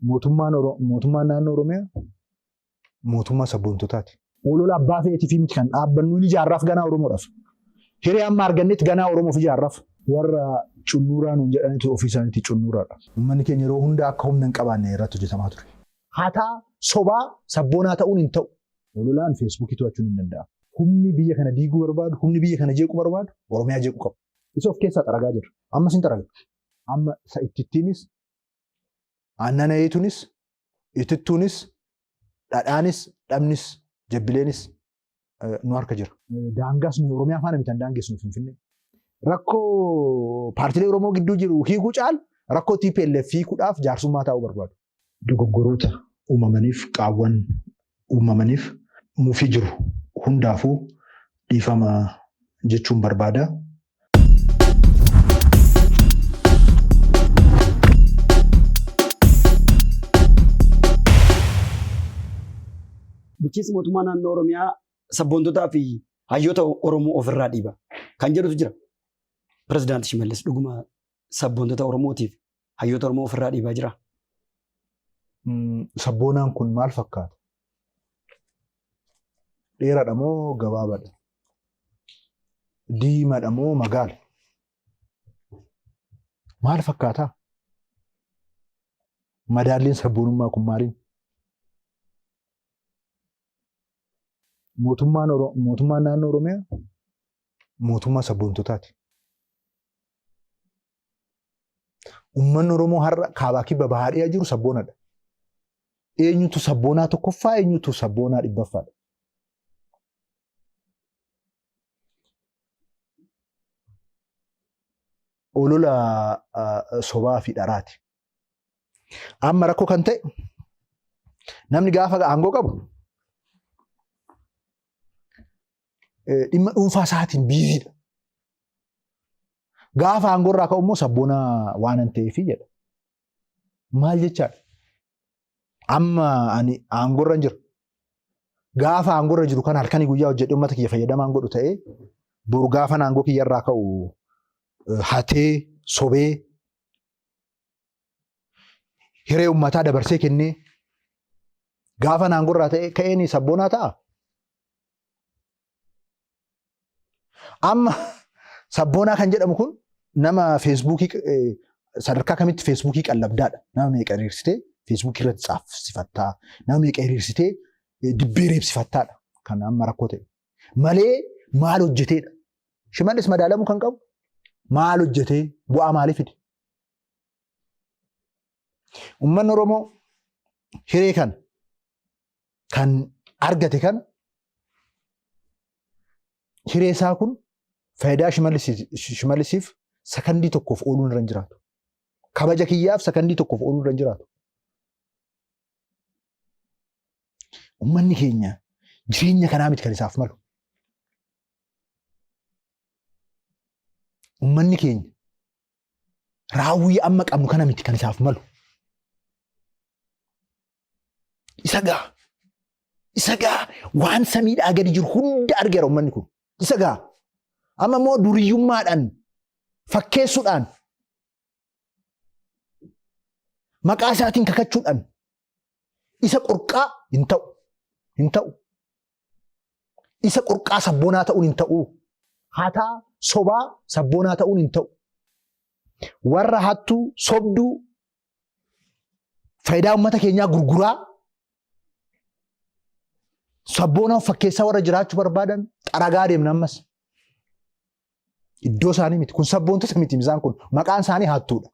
Mootummaan mootummaan naannoo Oromiyaa mootummaa sabboontotaati. Olola abbaa feetii fi miti kan dhaabbannu ni ijaarraaf ganaa Oromoodhaaf. Hiree amma argannetti ganaa Oromoof ijaarraaf. Warra cunnuuraa nuun jedhanitu ofii isaaniitii cunnuuraadha. Uummanni keenya yeroo hunda akka humna hin qabaanne irratti hojjetamaa ture. Hataa sobaa sabboonaa ta'uun hin ta'u. Ololaan Feesbuukii to'achuun hin danda'amu. Humni biyya kana diiguu barbaadu, humni biyya kana jeequu barbaadu Oromiyaa jeequu qaba. Isa of keessaa xaragaa jirra. Ammas hin xaraga. Amma isa ittittiinis, aannan ayeetuunis, itittuunis, dhadhaanis, dhabnis, jabbileenis nu harka jira. Daangaas nu Oromiyaa faana miti kan daangessu Finfinnee. Rakkoo paartilee Oromoo gidduu jiru hiikuu caal rakkoo TPLF hiikuudhaaf jaarsummaa taa'uu barbaadu. Dogoggoroota uumamaniif, qaawwan uumamaniif, mufii jiru hundaafuu dhiifama jechuun barbaada. Bulchiinsi mootummaa naannoo Oromiyaa sabboontotaa fi hayyoota Oromoo ofirraa dhiiba kan jedhutu jira. Pirezidaanti Shimallis dhuguma sabboontota Oromootiif hayyoota Oromoo ofirraa dhiibaa jira. Sabboonaan kun maal fakkaata? Dheeraadha moo gabaabaadha? Diimaadha moo magaala? Maal fakkaataa? Madaalliin sabboonummaa kun maaliin? Mootummaan mootummaan naannoo Oromiyaa mootummaa sabboontotaati. Uummanni Oromoo har'a kaabaa kibba bahaa dhiyaa jiru sabboonadha. Eenyutu sabboonaa tokkoffaa eenyutu sabboonaa dhibbaffaadha. Olola sobaa fi dharaati. Amma rakkoo kan ta'e namni gaafa aangoo qabu dhimma dhuunfaa isaatiin biiziidha. Gaafa aangoo irraa ka'u immoo sabboona waanan ta'eefi jedha. Maal jechaadha? Amma ani aangoo irra hin jiru. Gaafa aangoo irra jiru kana halkanii guyyaa hojjedhee uummata kiyya fayyadamaan godhu ta'ee boru gaafa aangoo kiyya irraa ka'u hatee sobee hiree uummataa dabarsee kennee gaafa aangoo irraa ta'e ka'een sabboonaa ta'a. Amma sabboonaa kan jedhamu kun nama feesbuukii sadarkaa kamitti feesbuukii qallabdaadha. Nama meeqa hiriirsitee feesbuukii irratti caafsifattaa, nama meeqa hiriirsitee dibbee reebsifattaadha. Kan amma rakkoo ta'e. Malee maal hojjeteedha? Shimallis madaalamuu kan qabu maal hojjetee bu'aa maalii fide? Uummanni Oromoo hiree kana kan argate kana hiree isaa kun faayidaa Shimallisiif sakandii tokkoof ooluun irra hin jiraatu. Kabaja kiyyaaf sakandii tokkoof ooluun irra hin jiraatu. Uummanni keenya jireenya kanaa miti kan isaaf malu. Uummanni keenya raawwii amma qabnu kana miti kan isaaf malu. Isa gaa. Isa gaa waan samiidhaa gadi jiru hunda argeera uummanni kun. Isa gaa. Amma immoo duriyyummaadhaan fakkeessuudhaan maqaa isaatiin kakachuudhaan isa qorqaa hin ta'u. Hin ta'u. Isa qorqaa sabboonaa ta'uun hin ta'u. Hataa sobaa sabboonaa ta'uun hin ta'u. Warra hattuu sobduu faayidaa uummata keenyaa gurguraa sabboonaa of fakkeessaa warra jiraachuu barbaadan xaragaa deemna ammas. Iddoo isaanii miti. Kun sabboontota miti isaan kun maqaan isaanii hattuudha.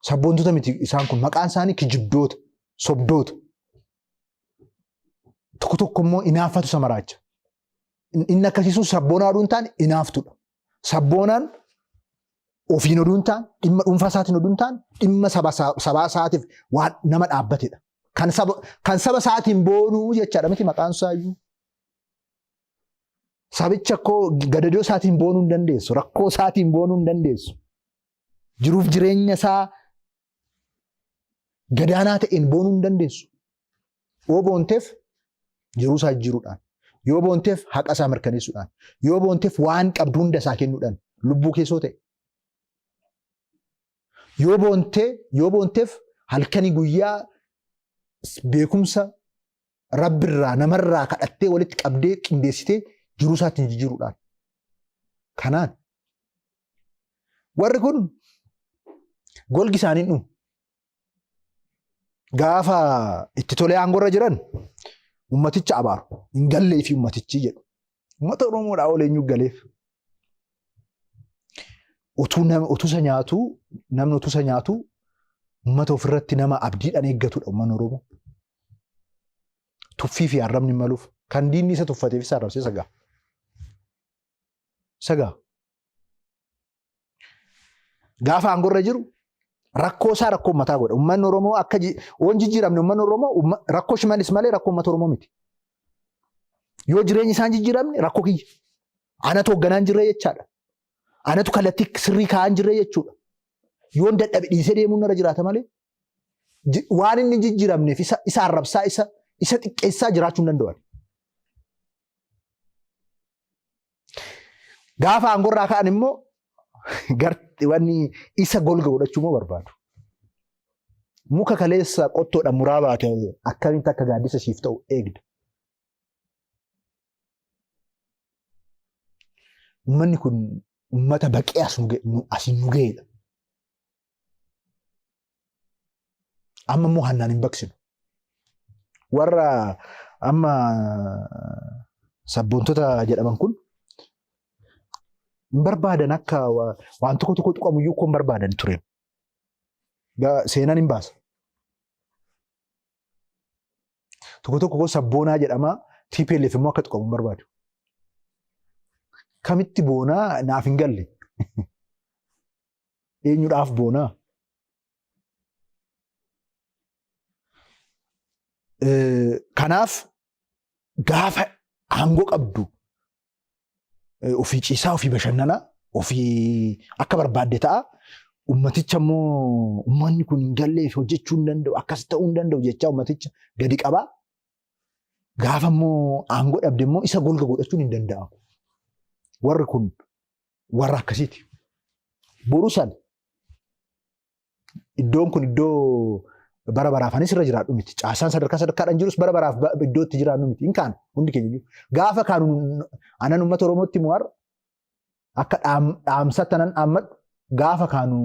Sabboontota miti isaan kun maqaan isaanii kijibdoota, sobdoota. Tokko tokko immoo inaaffatu isa maraacha. Inni akkasii sun sabboonaa oduu hin taane inaaftudha. Sabboonaan ofiin oduu hin taane, dhimma dhuunfaa isaatiin oduu hin taane, dhimma sabaa isaatiif waan nama dhaabbatedha. Kan saba isaatiin boonuu jechaadha miti maqaan isaayyuu. Sabicha koo gadadoo isaatiin boonuu hin dandeessu. Rakkoo isaatiin boonuu hin dandeessu. Jiruuf jireenya isaa gadaanaa ta'een boonuu hin dandeessu. Yoo boonteef jiruu isaa jijjiiruudhaan, yoo boonteef haqa isaa mirkaneessuudhaan, yoo boonteef waan qabdu hunda isaa kennuudhaan lubbuu keessoo ta'e. Yoo boontee yoo boonteef halkanii guyyaa Beekumsa rabbirraa namarraa kadhattee walitti qabdee qindeessitee jiruu isaatiin jijjiiruudhaan. Kanaan warri kun golgi isaanii dhumu. Gaafa itti tolee aangorra jiran ummaticha abaaru. Hin galleefi ummatichi jedhu. Ummata Oromoodhaa ol eenyu galeef? Utuu isa nyaatu namni utuu isa nyaatu ummata ofirratti nama abdiidhaan eeggatudha uummanni Oromoo. Tuffii fi arrabni hin maluuf. Kan diinni isa tuffateef isa arrabsee isa ga'a. Isa ga'a. Gaafa aangorra jiru rakkoo isaa rakkoo uummataa godha. Uummanni Oromoo akka waan jijjiiramne uummanni Oromoo rakkoo Shimallis malee rakkoo uummata Oromoo miti. Yoo jireenyi isaan jijjiiramne rakkoo kiyya. Anatu hoogganaa hin jirre jechaadha. Anatu kallattii sirrii kaa'aa hin jirre jechuudha. Yoon dadhabe dhiisee deemuun narra jiraata malee waan inni jijjiiramneef isa arrabsaa isa xiqqeessaa jiraachuu hin danda'an. Gaafa aangorraa ka'an immoo wanni isa golga godhachuu immoo barbaadu. Muka kaleessa qottoodhaan muraa baate akkamitti akka gaaddisa siif ta'u eegda. Uummanni kun uummata baqee asiin nu ga'edha. Amma immoo hannaan hin baqsinu. Warra amma sabboontota jedhaman kun hin barbaadan akka waan tokko tokko tuqamuyyuu akkoo hin barbaadan ture. Seenaan hin baasa. Tokko tokko koo sabboonaa jedhama TPLF immoo akka tuqamu hin barbaadu. Kamitti boonaa naaf hin galle. Eenyudhaaf boonaa? Kanaaf gaafa aangoo qabdu ofii ciisaa, ofii bashannanaa, ofii akka barbaadde ta'a. Ummaticha immoo uummanni kun hin galleef hojjechuu hin danda'u, akkas ta'uu hin danda'u jechaa ummaticha gadi qabaa. Gaafa immoo aangoo dhabde immoo isa golga godhachuun hin danda'amu. Warri kun warra akkasiiti. Boru sana iddoon kun iddoo bara baraaf anis irra jiraadhu miti. Caasaan sadarkaa sadarkaadhaan jirus bara baraaf iddoo itti jiraannu miti. Hin kaanu hundi keenya iyyuu. Gaafa kaanu anan uummata Oromootti immoo har'a akka dhaamsatti anan dhaammadhu gaafa kaanu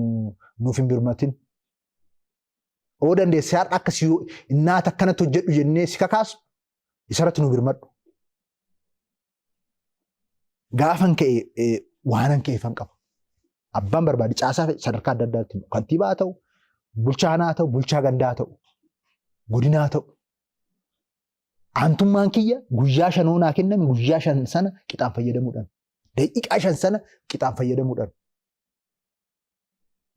nuuf hin birmatin. Oo dandeesse har'a akka si innaata akkanatti hojjedhu jennee si kakaasu isarratti nu birmadhu. Gaafan ka'e waanan ka'eefan qaba. Abbaan barbaade caasaa sadarkaa adda addaatti kantiibaa haa ta'u, bulchaa aanaa haa ta'u, bulchaa gandaa haa ta'u, godinaa haa ta'u. Aantummaan kiyya guyyaa shanoo naa kenname guyyaa shan sana qixaan fayyadamuudhaan. Daqiiqaa shan sana qixaan fayyadamuudhaan.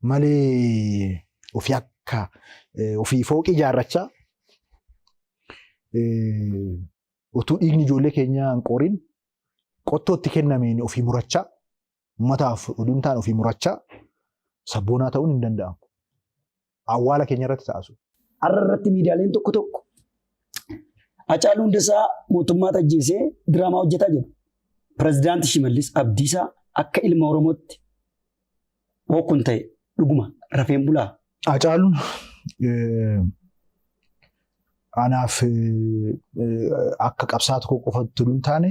Malee ofii akka ofii fooqii ijaarrachaa utuu dhiigni ijoollee keenyaa hin qorin qottootti kennameen ofii murachaa ummataaf oduu hin taane ofii murachaa sabboonaa ta'uun hin danda'amu. Awwaala keenya irratti ta'asu. Har'a irratti miidiyaaleen tokko tokko Hacaaluu Hundeessaa mootummaa ajjeesee diraamaa hojjetaa jiru. Pirezidaanti Shimallis Abdiisaa akka ilma Oromootti hoo kun ta'e dhuguma rafeen bulaa. Hacaaluun anaaf akka qabsaa tokko qofatti hin taane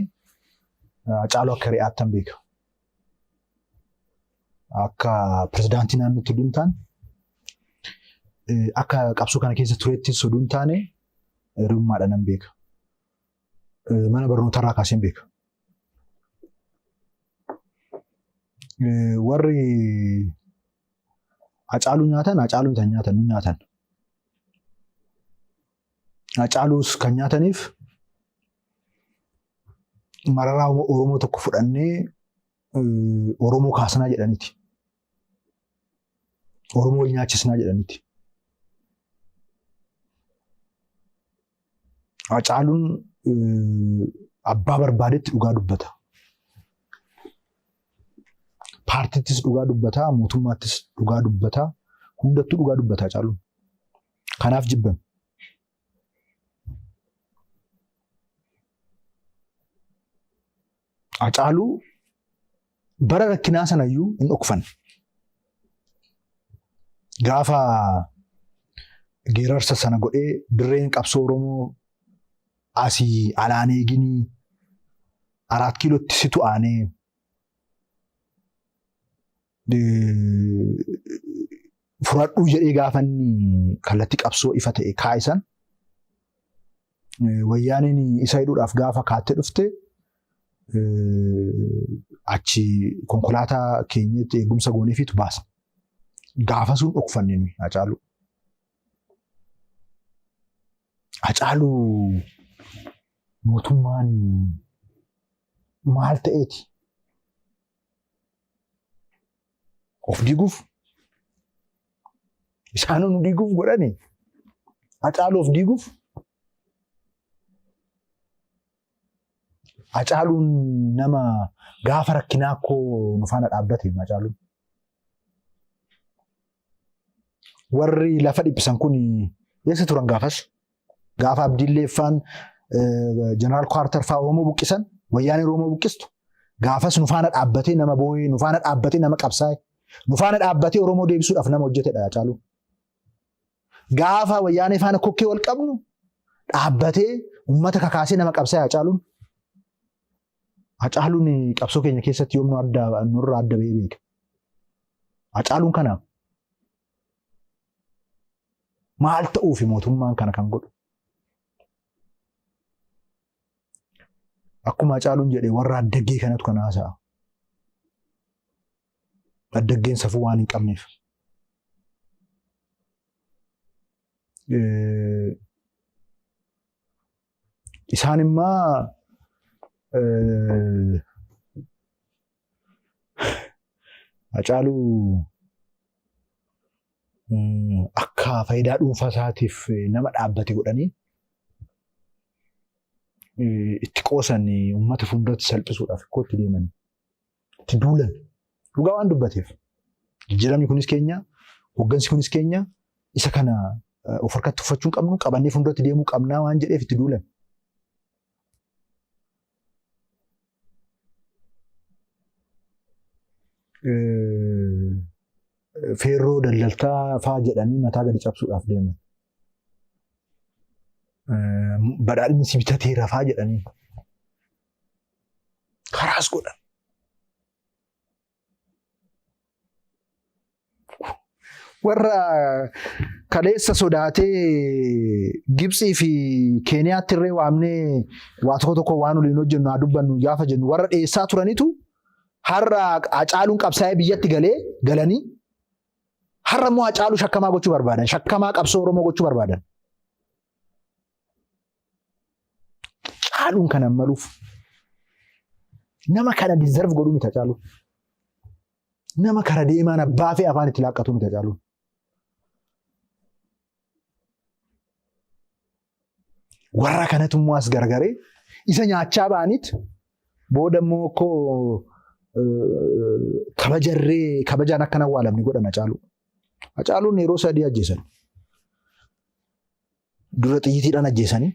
Hacaaluu akka hiriyaattan beeka. Akka pirezidaantii naannootti oduu hin taane akka qabsoo kana keessa turettis oduu hin taane hiriyummaadhaan nan beeka. Mana barnootarraa kaaseen beeka. Warri Hacaaluu nyaatan Hacaaluu kan nyaatan nu nyaatan. Hacaaluus kan nyaataniif mararaa Oromoo tokko fudhannee Oromoo kaasnaa jedhaniiti. Oromoo wal nyaachisnaa jedhaniiti. Hacaaluun abbaa barbaadetti dhugaa dubbata. Paartittis dhugaa dubbata, mootummaattis dhugaa dubbata, hundattuu dhugaa dubbata Hacaaluun. Kanaaf jibbame. Hacaaluu bara rakkinaa sanayyuu hin dhokfanne. Gaafa Geerarsa sana godhee dirreen qabsoo Oromoo asii alaan eeginii Araat Kiilootti situ aanee fudhadhuu jedhee gaafa inni kallattii qabsoo ifa ta'e kaa'isan wayyaaneen isa hidhuudhaaf gaafa kaattee dhufte achi konkolaataa keenyatti eegumsa gooneefiitu baasne. Gaafa sun dhokfanne nuyi Hacaaluu. Hacaaluu mootummaan maal ta'eeti? Of diiguuf isaan nu diiguuf godhani. Hacaaluu of diiguuf. Hacaaluun nama gaafa rakkinaa koo nu faana dhaabbate Hacaaluun. Warri lafa dhiphisan kun eessa turan gaafas? Gaafa Abdiillee faan Jeneraal Kaartar fa'aa Oromoo buqqisan, wayyaanee Oromoo buqqistu. Gaafas nu faana dhaabbatee nama boo'ee, nu faana dhaabbatee nama qabsaa'e, nu faana dhaabbatee Oromoo deebisuudhaaf nama hojjetedha Hacaaluun. Gaafa wayyaanee faana kokkee wal qabnu dhaabbatee uummata kakaasee nama qabsaa'e Hacaaluun. Hacaaluun qabsoo keenya keessatti yoom nu adda nurraa adda ba'ee beeka. Hacaaluun kanaaf maal ta'uufi mootummaan kana kan godhu? Akkuma Hacaaluun jedhe warra addaggee kanatu kan haasa'a. Addaggeen safuu waan hin qabneef. Isaan immoo Hacaaluu akka faayidaa dhuunfaa isaatiif nama dhaabbate godhanii itti qoosan uummata fuulduratti salphisuudhaaf itti deeman itti duulan dhugaa waan dubbateef jijjiiramni kunis keenya hooggansi kunis keenya isa kana of harkatti uffachuu hin qabnu qabannee fuulduratti deemuu qabnaa waan jedheef itti duulan. Feerroo daldaltaa faa jedhanii mataa gadi cabsuudhaaf deeman. Badhaadhinni si bitateera faa jedhanii karaas godhan. Warra kaleessa sodaatee Gibxii fi Keeniyaatti illee waamnee waa tokko tokko waan waliin hojjennu haa dubbannu gaafa jennu warra dhiyeessaa turanitu har'a Hacaaluun qabsaa'ee biyyatti galee galanii har'a immoo Hacaaluu shakkamaa gochuu barbaadan. Shakkamaa qabsoo Oromoo gochuu barbaadan. Caaluun kana maluuf nama kana deserve godhuu miti Hacaaluun. Nama kara deemaan abbaa fi afaan itti laaqqatu miti Hacaaluun. Warra kanatu immoo as gargaree isa nyaachaa ba'aniit booda immoo koo kabajarree kabajaan akka hin awwaalamne godhan Hacaaluu. Hacaaluun yeroo sadii ajjeesan. Dura xiyyiitiidhaan ajjeesanii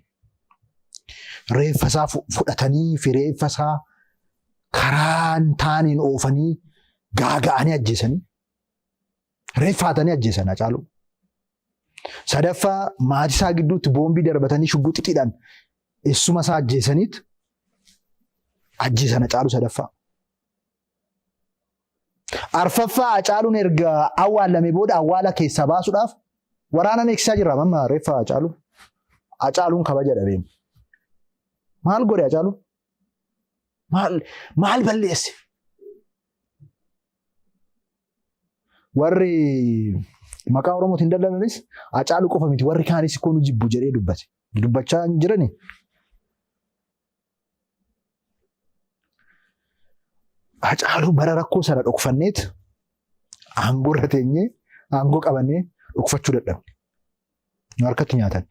reeffa isaa fudhatanii fi reeffa isaa karaa hin taaneen oofanii gaaga'anii ajjeesanii reeffa hatanii ajjeesan Hacaaluu. Sadaffaa maatii isaa gidduutti boombii darbatanii shugguxixiidhaan eessuma isaa ajjeesaniit ajjeesan Hacaaluu sadaffaa. Arfaffaa Hacaaluun erga awwaalame booda awwaala keessaa baasuudhaaf waraanaan eegsisaa jirra amma reeffa Hacaaluu. Hacaaluun kabaja dhabeem. Maal godhe Hacaaluun? Maal maal balleesse? Warri maqaa Oromootiin daldalanis Hacaaluu qofa miti warri kaanis koo nu jibbu jedhee dubbate. Dubbachaa hin jirani. Hacaaluu bara rakkoo sana dhokfanneet aangoo irra teenyee aangoo qabannee dhokfachuu dadhabne. Nu harkatti nyaatan.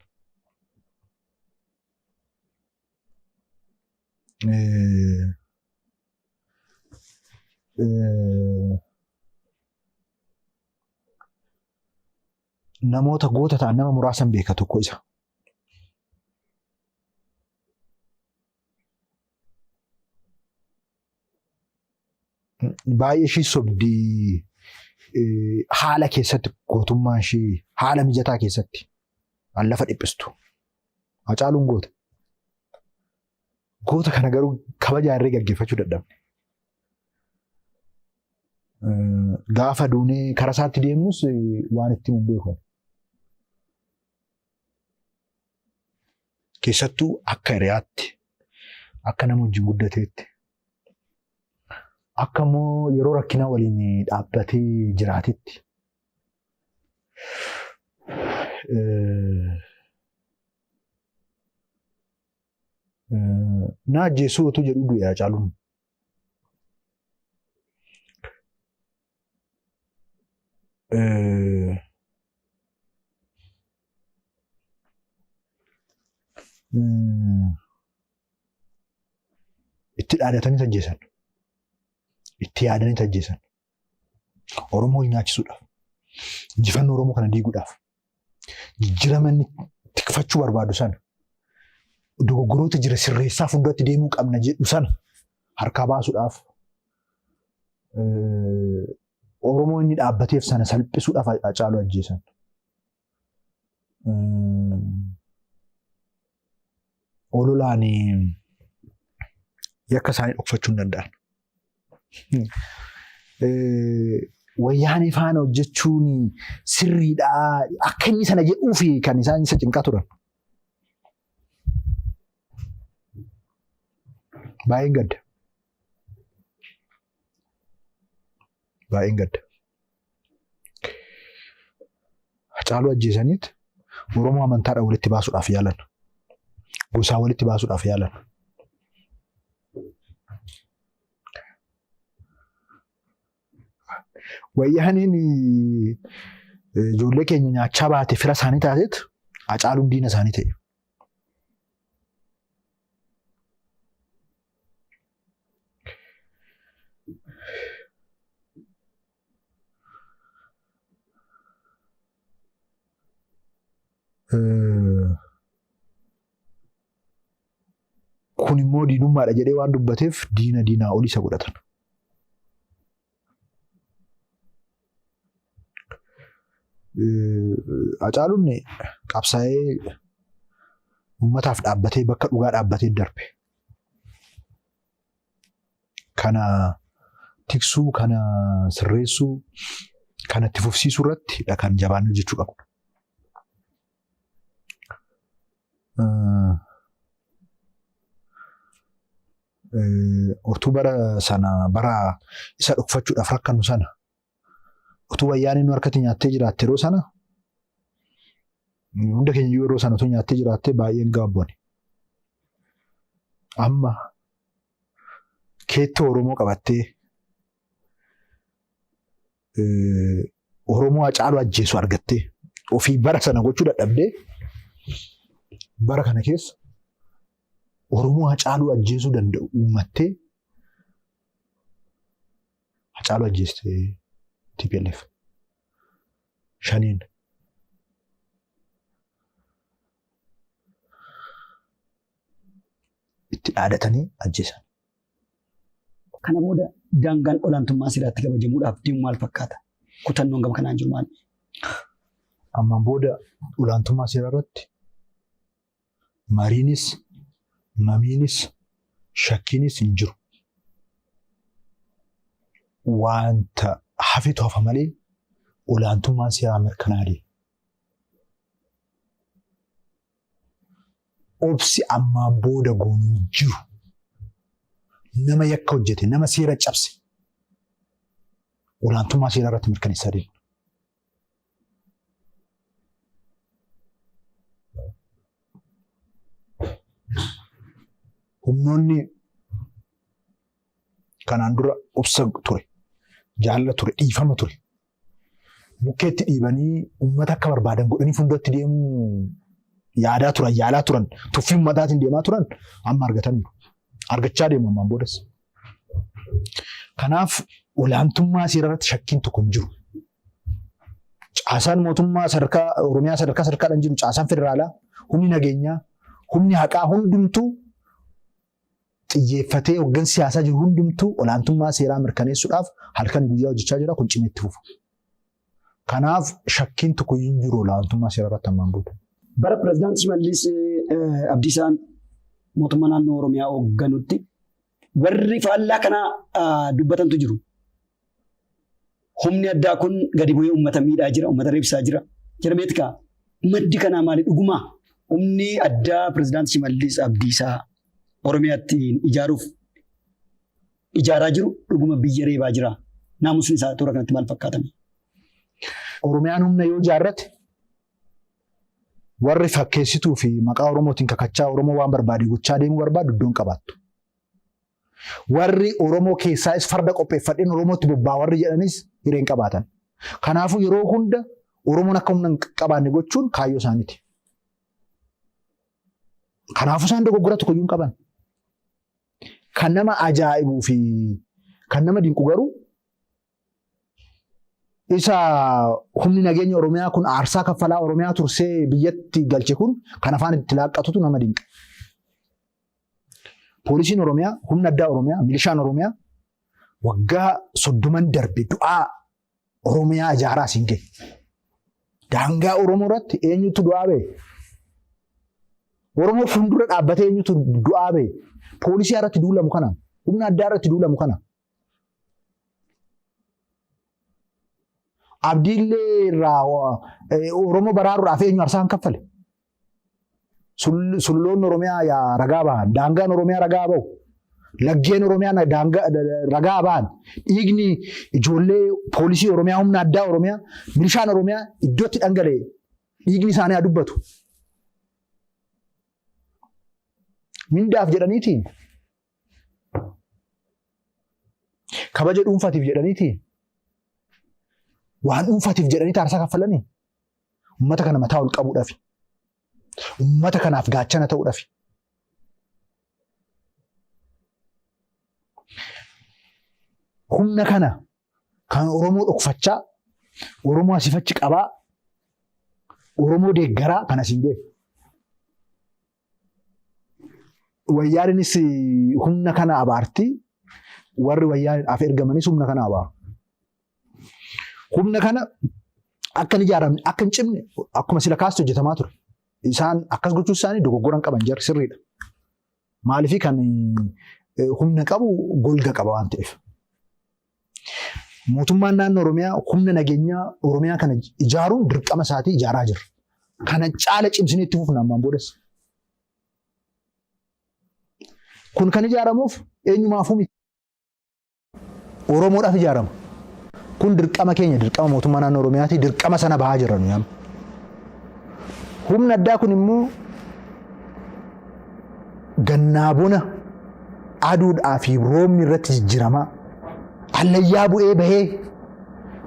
Namoota goota ta'an nama muraasan beeka tokko isa. Baay'ee ishii sobdi haala keessatti gootummaan ishii haala mijataa keessatti. An lafa dhiphistu. Hacaaluun goota. Goota kana garuu kabajaa irree gaggeeffachuu dadhabne. Gaafa duunee karaa isaatti deemnus waan itti hin beeku. Keessattuu akka hiriyaatti, akka nama wajjin guddateetti, akka immoo yeroo rakkinaa waliin dhaabbatee jiraatetti. Na ajjeesuu utuu jedhuu du'e Hacaaluun. Itti dhaadatanii ajjeesan. Itti yaadanii ajjeesan. Oromoo nyaachisuudhaaf. Injifannoo Oromoo kana diiguudhaaf. Jijjiirama inni tikfachuu barbaadu sana. Dogoggoroota jira sirreessaa fuulduratti deemuu qabna jedhu sana harkaa baasuudhaaf Oromoo inni dhaabbateef sana salphisuudhaaf Hacaaluu ajjeesan. Ololaan yakka isaanii dhokfachuu hin danda'an. Wayyaanee faana hojjechuun sirriidha akka inni sana jedhuufi kan isaan isa cinqaa turan. Baay'een gadda. Baay'een gadda. Hacaaluu ajjeesaniit Oromoo amantaadhaan walitti baasuudhaaf yaalan. Gosaa walitti baasuudhaaf yaalan. Wayyaaneen ijoollee keenya nyaachaa baate fira isaanii taateet Hacaaluun diina isaanii ta'e. Kun immoo diinummaadha jedhee waan dubbateef diina diinaa olii isa godhatan. Hacaaluun qabsaa'ee uummataaf dhaabbatee bakka dhugaa dhaabbatee darbe. Kana tiksuu, kana sirreessuu, kana itti fufsiisuu irratti kan jabaannee hojjechuu qabnu. Utuu bara sana bara isa dhokfachuudhaaf rakkannu sana utuu wayyaaneen nu harkatti nyaattee jiraatte yeroo sana hunda keenya iyyuu yeroo sana utuu nyaattee jiraatte baay'een gaabboone. Amma keettoo Oromoo qabattee Oromoo Hacaaluu ajjeesu argattee ofii bara sana gochuu dadhabdee bara kana keessa Oromoo Hacaaluu ajjeesuu danda'u uummattee Hacaaluu ajjeeste TPLF shaniin. Itti dhaadatanii ajjeesan. Kana booda daangaan olaantummaa seeraatti kabajamuudhaaf deemu maal fakkaata? Kutannoon gama kanaan jiru maali? Ammaan booda olaantummaa seeraa irratti mariinis, mamiinis, shakkiinis hin jiru. Wanta hafetu hafa malee olaantummaan seeraa mirkanaa'ee. Obsi ammaan booda goonu hin jiru. Nama yakka hojjete, nama seera cabse olaantummaa seeraa irratti mirkaneessaa deemna. Humnoonni kanaan dura obsa ture, jaalala ture, dhiifama ture. Bukkeetti dhiibanii uummata akka barbaadan godhanii fuulduratti deemuu yaadaa turan, yaalaa turan, tuffii uummataatiin deemaa turan amma argataniiru. Argachaa deemu ammaan boodas. Kanaaf olaantummaa seeraa irratti shakkiin tokko hin jiru. Caasaan mootummaa sadarkaa Oromiyaa sadarkaa sadarkaadhaan jiru caasaan federaalaa, humni nageenyaa, humni haqaa hundumtuu xiyyeeffatee hoggansi siyaasaa jiru hundumtuu olaantummaa seeraa mirkaneessuudhaaf halkan guyyaa hojjechaa jira kun cimee itti fufa. Kanaaf shakkiin tokko hin jiru olaantummaa seeraa irratti ammaan booda. Bara Pireezidaantii Shimallis Abdiisaan mootummaa naannoo Oromiyaa hoogganutti warri faallaa kanaa dubbatantu jiru. Humni addaa kun gadi bu'ee uummata miidhaa jira, uummata reebsaa jira. Jedhameeti kaa. Maddi kanaa maali? Dhugumaa humni addaa Pireezidaantii Shimallis Abdiisaa Oromiyaatti ijaaruuf ijaaraa jiru dhuguma biyya reebaa jira. Naamusni isaa toora kanatti maal fakkaatame? Oromiyaan humna yoo ijaarrate warri fakkeessituu fi maqaa Oromootiin kakachaa Oromoo waan barbaade gochaa deemuu barbaadu iddoon qabaattu. Warri Oromoo keessaayis farda qopheeffadheen Oromootti bobbaa warri jedhanis hireen qabaatan. Kanaafuu yeroo hunda Oromoon akka humna hin qabaanne gochuun kaayyoo isaaniiti. Kanaafuu isaan dogoggora tokkoyyuu hin qaban. Kan nama ajaa'ibuu fi kan nama dinqu garuu isa humni nageenya Oromiyaa kun aarsaa kaffalaa Oromiyaa tursee biyyatti galche kun kan afaan itti laaqqatutu nama dinqa. Poolisiin Oromiyaa, humna addaa Oromiyaa, milishaan Oromiyaa waggaa 30n darbe du'aa Oromiyaa ijaaraa asiin gahe. Daangaa Oromoo irratti eenyutu du'aa ba'e? Oromoo fuuldura dhaabbatee eenyutu du'aa ba'e? Poolisii irratti duulamu kana, humna addaa irratti duulamu kana. Abdiillee irraa Oromoo baraaruudhaaf eenyu aarsaan kaffale? Sulloonni Oromiyaa yaa ragaa bahan, daangaan Oromiyaa ragaa bahu, laggeen Oromiyaa daangaa ragaa bahan, dhiigni ijoollee poolisii Oromiyaa, humna addaa Oromiyaa, milishaan Oromiyaa iddootti dhangala'e dhiigni isaanii haa dubbatu. Mindaaf jedhaniitiin kabaja dhuunfaatiif jedhaniitiin waan dhuunfaatiif jedhanii aarsaa kaffalanii Uummata kana mataa ol qabuudhafi. Uummata kanaaf gaachana ta'uudhafi. Humna kana kan Oromoo dhokfachaa, Oromoo asiif achi qabaa, Oromoo deeggaraa kan asiin ga'e. Wayyaaninis humna kana abaarti. Warri wayyaanidhaaf ergamanis humna kana abaaru. Humna kana akka hin ijaaramne, akka hin cimne akkuma sila kaastu hojjetamaa ture. Isaan akkas gochuu isaanii dogoggora hin qaban jarri sirriidha. Maaliif kan humna qabu golga qaba waan ta'eef. Mootummaan naannoo Oromiyaa humna nageenyaa Oromiyaa kana ijaaruun dirqama isaatii ijaaraa jira. Kana caala cimsinee itti fufna ammaan boodas. Kun kan ijaaramuuf eenyumaafuu miti. Oromoodhaaf ijaarama. Kun dirqama keenya dirqama mootummaa naannoo Oromiyaati dirqama sana bahaa jirra nuyi amma. Humna addaa kun immoo gannaa bona aduudhaa fi roobni irratti jijjiiramaa allayyaa bu'ee bahee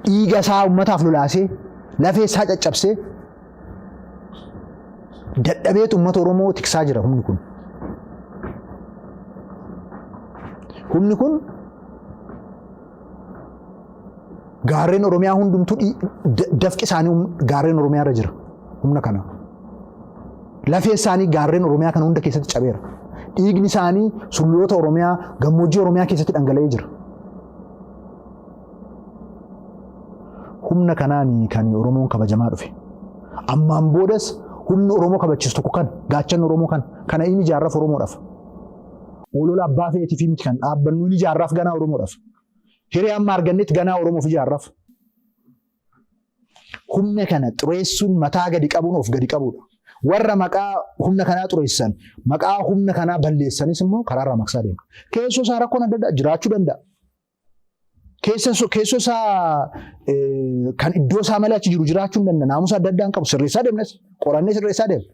dhiiga isaa uummataaf lolaasee lafee isaa caccabsee dadhabeetu uummata Oromoo tiksaa jira humni kun. Humni kun gaarreen Oromiyaa hundumtuu dafqi isaanii gaarreen Oromiyaa irra jira humna kana. Lafee isaanii gaarreen Oromiyaa kana hunda keessatti cabeera. Dhiigni isaanii sulloota Oromiyaa gammoojjii Oromiyaa keessatti dhangala'ee jira. Humna kanaan kan Oromoon kabajamaa dhufe. Ammaan boodas humni Oromoo kabachiisu tokko kana gaachanni Oromoo kana kana inni ijaarraaf Oromoodhaaf. Olola abbaa feetiif miti kan dhaabbannu inni ijaarraaf ganaa Oromoodhaaf. Hiree amma argannetti ganaa Oromoof ijaarraaf. Humna kana xureessuun mataa gadi qabuun of gadi qabuudha. Warra maqaa humna kanaa xureessan, maqaa humna kanaa balleessanis immoo karaarraa maqsaa deema. Keessoo isaa rakkoon adda addaa jiraachuu danda'a. Keessoo isaa kan iddoo isaa malee achi jiru jiraachuu hin danda'a. Naamusa adda addaa hin qabu. Sirreessaa deemnas qorannee sirreessaa deemna.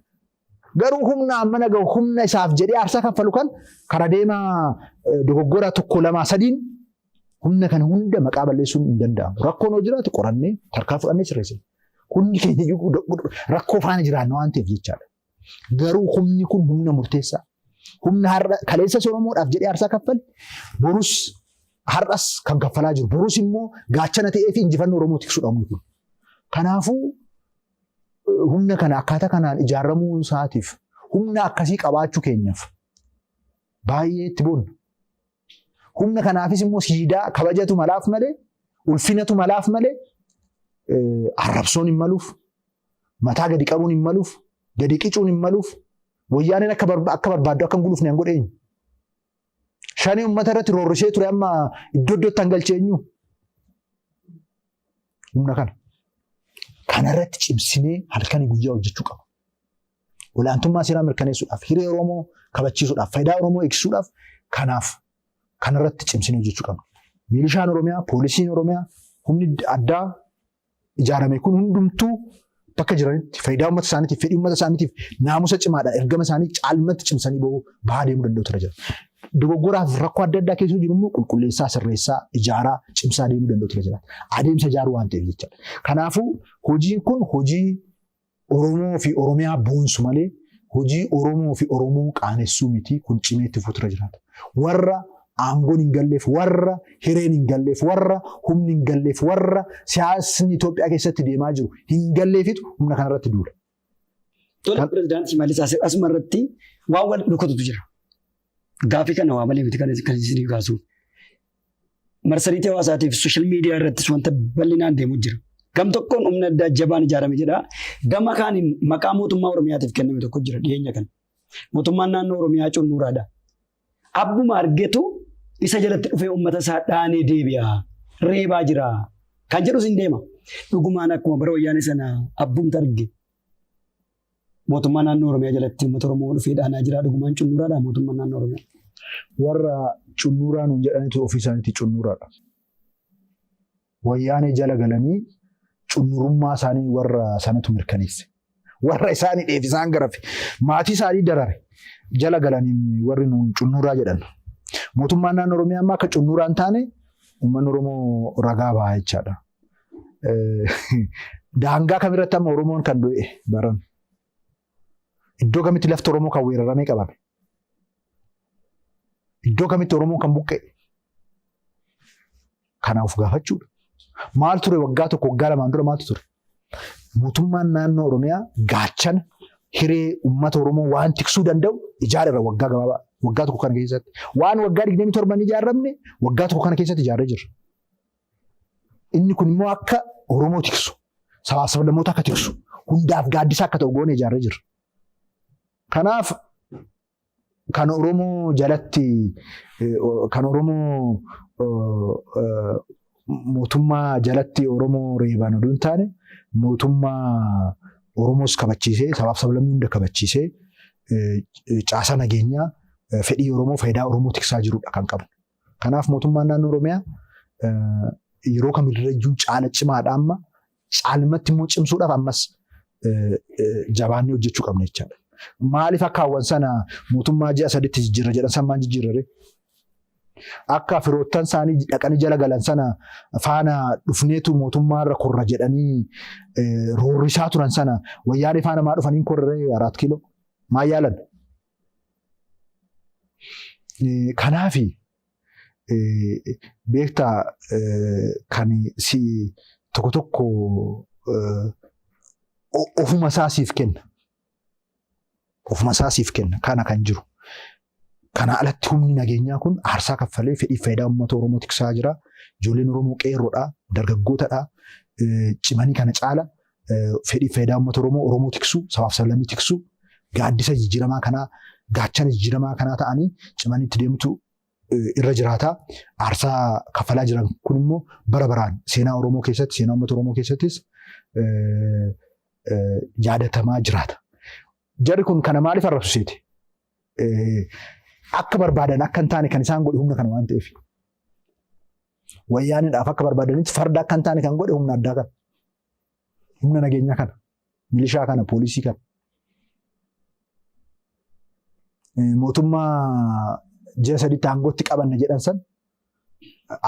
Garuu humna amma nagahu humna isaaf jedhee aarsaa kaffalu kan kara deemaa dogoggora tokko lamaa sadiin humna kana hunda maqaa balleessuun hin danda'amu. Rakkoon hoo jiraate qorannee tarkaa fudhannee sirreessina. Hundi keenya rakkoo faana jiraanna waan ta'eef jechaadha. Garuu humni kun humna murteessaa. Humna har'a kaleessas Oromoodhaaf jedhee aarsaa kaffale borus har'as kan kaffalaa jiru. Borus immoo gaachana ta'ee fi injifannoo Oromoo tiksuudha humni kun. Kanaafuu humna kana akkaataa kanaan ijaaramuu isaatiif humna akkasii qabaachuu keenyaaf baay'ee itti boonna. Humna kanaafis immoo siidaa kabajatu malaaf malee ulfinatu malaaf malee arrabsoon hin maluuf mataa gadi qabuun hin maluuf Gadi qicuun hin maluuf. Wayyaaneen akka barbaaddu akka hin gulufne han godhe eenyu? Shanii uummata irratti roorrisee ture amma iddoo iddootti han galche eenyu? Humna kana. Kanarratti cimsinee halkanii guyyaa hojjechuu qaba. Olaantummaa seeraa mirkaneessuudhaaf, hiree Oromoo kabachiisuudhaaf, faayidaa Oromoo eegsisuudhaaf kanaaf kanarratti cimsinee hojjechuu qabna. Milishaan Oromiyaa, poolisiin Oromiyaa, humni addaa ijaarame kun hundumtuu bakka jiranitti faayidaa uummata isaaniitiif, fedhii uummata isaaniitiif naamusa cimaadhaan ergama isaanii caalmatti cimsanii bahuu bahaa deemuu danda'u ture jira. Dogoggoraaf rakkoo adda addaa keessa jiru immoo qulqulleessaa, sirreessaa, ijaaraa, cimsaa deemuu danda'u ture jira. Adeemsa ijaaruu waan ta'eef jechaadha. Kanaafuu hojiin kun hojii Oromoo fi Oromiyaa boonsu malee hojii Oromoo fi Oromoo qaanessuu miti kun cimee itti fufuutu irra jiraata. Warra aangoon hin galleef, warra hireen hin galleef, warra humni hin galleef, warra siyaasni Itoophiyaa keessatti deemaa jiru hin galleefitu humna kanarratti duula. Tole pirezidaantii Shimallis asuma irratti waan wal dhukkatutu jira. Gaafii kana waa malee miti kan isin kaasu. Marsariitii hawaasaatiif sooshaal miidiyaa irrattis wanta bal'inaan deemu jira. Gam tokkoon humna addaa jabaan ijaarame jedha. Gama kaaniin maqaa mootummaa Oromiyaatiif kenname tokko jira dhiyeenya kana. Mootummaan naannoo Oromiyaa cunnuuraadha. Abbuma argetu isa jalatti dhufee uummata isaa dhaanee deebi'a. Reebaa jira. Kan jedhus hin deema. Dhugumaan akkuma bara wayyaanee sana abbumti arge Mootummaa naannoo Oromiyaa jalatti uummata Oromoo dhufee dhaanaa jira. Dhugumaan cunnuuraadha mootummaan naannoo Oromiyaa. Warra cunnuuraa nuun jedhanitu ofii isaaniitii cunnuuraadha. Wayyaanee jala galanii cunnurummaa isaanii warra sanatu mirkaneesse. Warra isaan hidheef isaan garafe maatii isaanii darare jala galanii warri nuun cunnuuraa jedhan. Mootummaan naannoo Oromiyaa ammaa akka cunnuuraa hin taane uummanni Oromoo ragaa baha jechaadha. Daangaa kamirratti amma Oromoon kan du'e baran. Iddoo kamitti lafti Oromoo kan weeraramee qabame. Iddoo kamitti Oromoon kan buqqa'e. Kana of gaafachuudha. Maal ture waggaa tokko waggaa lamaan dura maaltu ture? Mootummaan naannoo Oromiyaa gaachana hiree uummata Oromoo waan tiksuu danda'u ijaareera waggaa gabaabaa waggaa tokko kana keessatti. Waan waggaa 27 hin ijaaramne waggaa tokko kana keessatti ijaarree jirra. Inni kun immoo akka Oromoo tiksu, sabaaf sablammoota akka tiksu, hundaaf gaaddisa akka ta'u goone ijaarree jirra. Kanaaf kan Oromoo jalatti kan Oromoo mootummaa jalatti Oromoo reeban oduu hin taane mootummaa Oromoos kabachiisee sabaaf sablammii hunda kabachiisee caasaa nageenyaa fedhii Oromoo faayidaa Oromoo tiksaa jirudha kan qabnu. Kanaaf mootummaan naannoo Oromiyaa yeroo kamirrayyuu caala cimaadha amma caalmatti immoo cimsuudhaaf ammas jabaannee hojjechuu qabna jechaadha. Maaliif akka hawwan sana mootummaa ji'a saditti jijjiirra jedhan san maan jijjiirrare? Akka firoottan isaanii dhaqanii jala galan sana faana dhufneetu mootummaa irra korra jedhanii roorrisaa turan sana wayyaanee faana maa dhufanii korree araat kiiloo maa yaalan? Kanaafi beektaa kan si tokko tokko ofuma isaa siif kenna. Ofuma isaa siif kenna. Kana kan jiru. Kana alatti humni nageenyaa kun aarsaa kaffalee fedhii faayidaa uummata Oromoo tiksaa jira. Ijoolleen Oromoo qeerroodha, dargaggootadha. Cimanii kana caala fedhii faayidaa uummata Oromoo Oromoo tiksuu, sabaaf sablammii tiksuu, gaaddisa jijjiiramaa kanaa, gaachana jijjiiramaa kanaa ta'anii cimanii itti deemtu irra jiraata. Aarsaa kaffalaa jiran kun immoo bara baraan seenaa Oromoo keessatti, seenaa uummata Oromoo keessattis yaadatamaa jiraata. Jarri kun kana maaliif arrabsu seete? Akka barbaadan akka hin taane kan isaan godhe humna kana waan ta'eef. Wayyaaniidhaaf akka barbaadanitti farda akka hin taane kan godhe humna addaa kana. Humna nageenyaa kana. Milishaa kana, poolisii kana. Mootummaa ji'a sadiitti aangootti qabanna jedhan san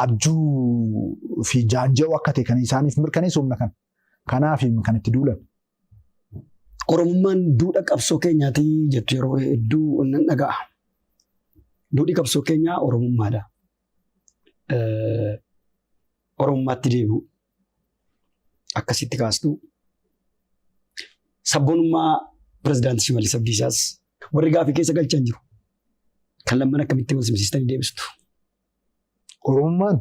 abjuu fi jaanja'uu akka ta'e kan isaaniif mirkaneessu humna kana. Kanaaf kan itti duulan. Oromummaan duudha qabsoo keenyaati jettu yeroo hedduu nan dhaga'a. Duudhi qabsoo keenyaa Oromummaadha. Oromummaatti deebi'u. Akkasitti kaastu. Sabboonummaa pirezidaantii Shimallis Abdiisaas warri gaafii keessa galchan jiru. Kan lamman akkamitti wal simsiistanii deebistu? Oromummaan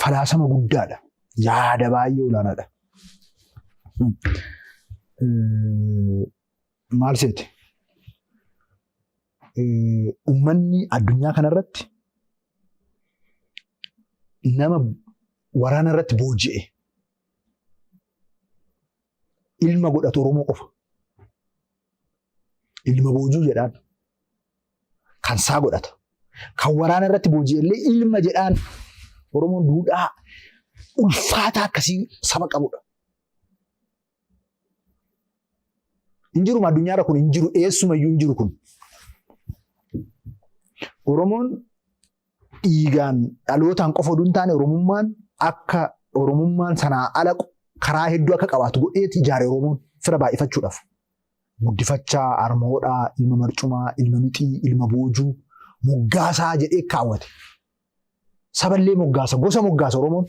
falaasama guddaadha. Yaada baay'ee olaanaadha. Maal seete? Uummanni addunyaa kanarratti nama waraana irratti booji'e ilma godhatu Oromoo qofa. Ilma boojuu jedhaan kan isaa godhata. Kan waraana irratti booji'e illee ilma jedhaan. Oromoon duudhaa ulfaataa akkasii saba qabudha. Hin jiru addunyaarra kun hin jiru, eessumayyuu hin jiru kun. Oromoon dhiigaan dhalootaan qofa oduu hin taane, Oromummaan akka Oromummaan sanaa ala karaa hedduu akka qabaatu godheeti ijaare Oromoon fira baay'ifachuudhaaf. Guddifachaa, armoodhaa, ilma marcumaa, ilma mixii, ilma boojuu, moggaasaa jedhee kaawwate. Saballee moggaasa, gosa moggaasa Oromoon.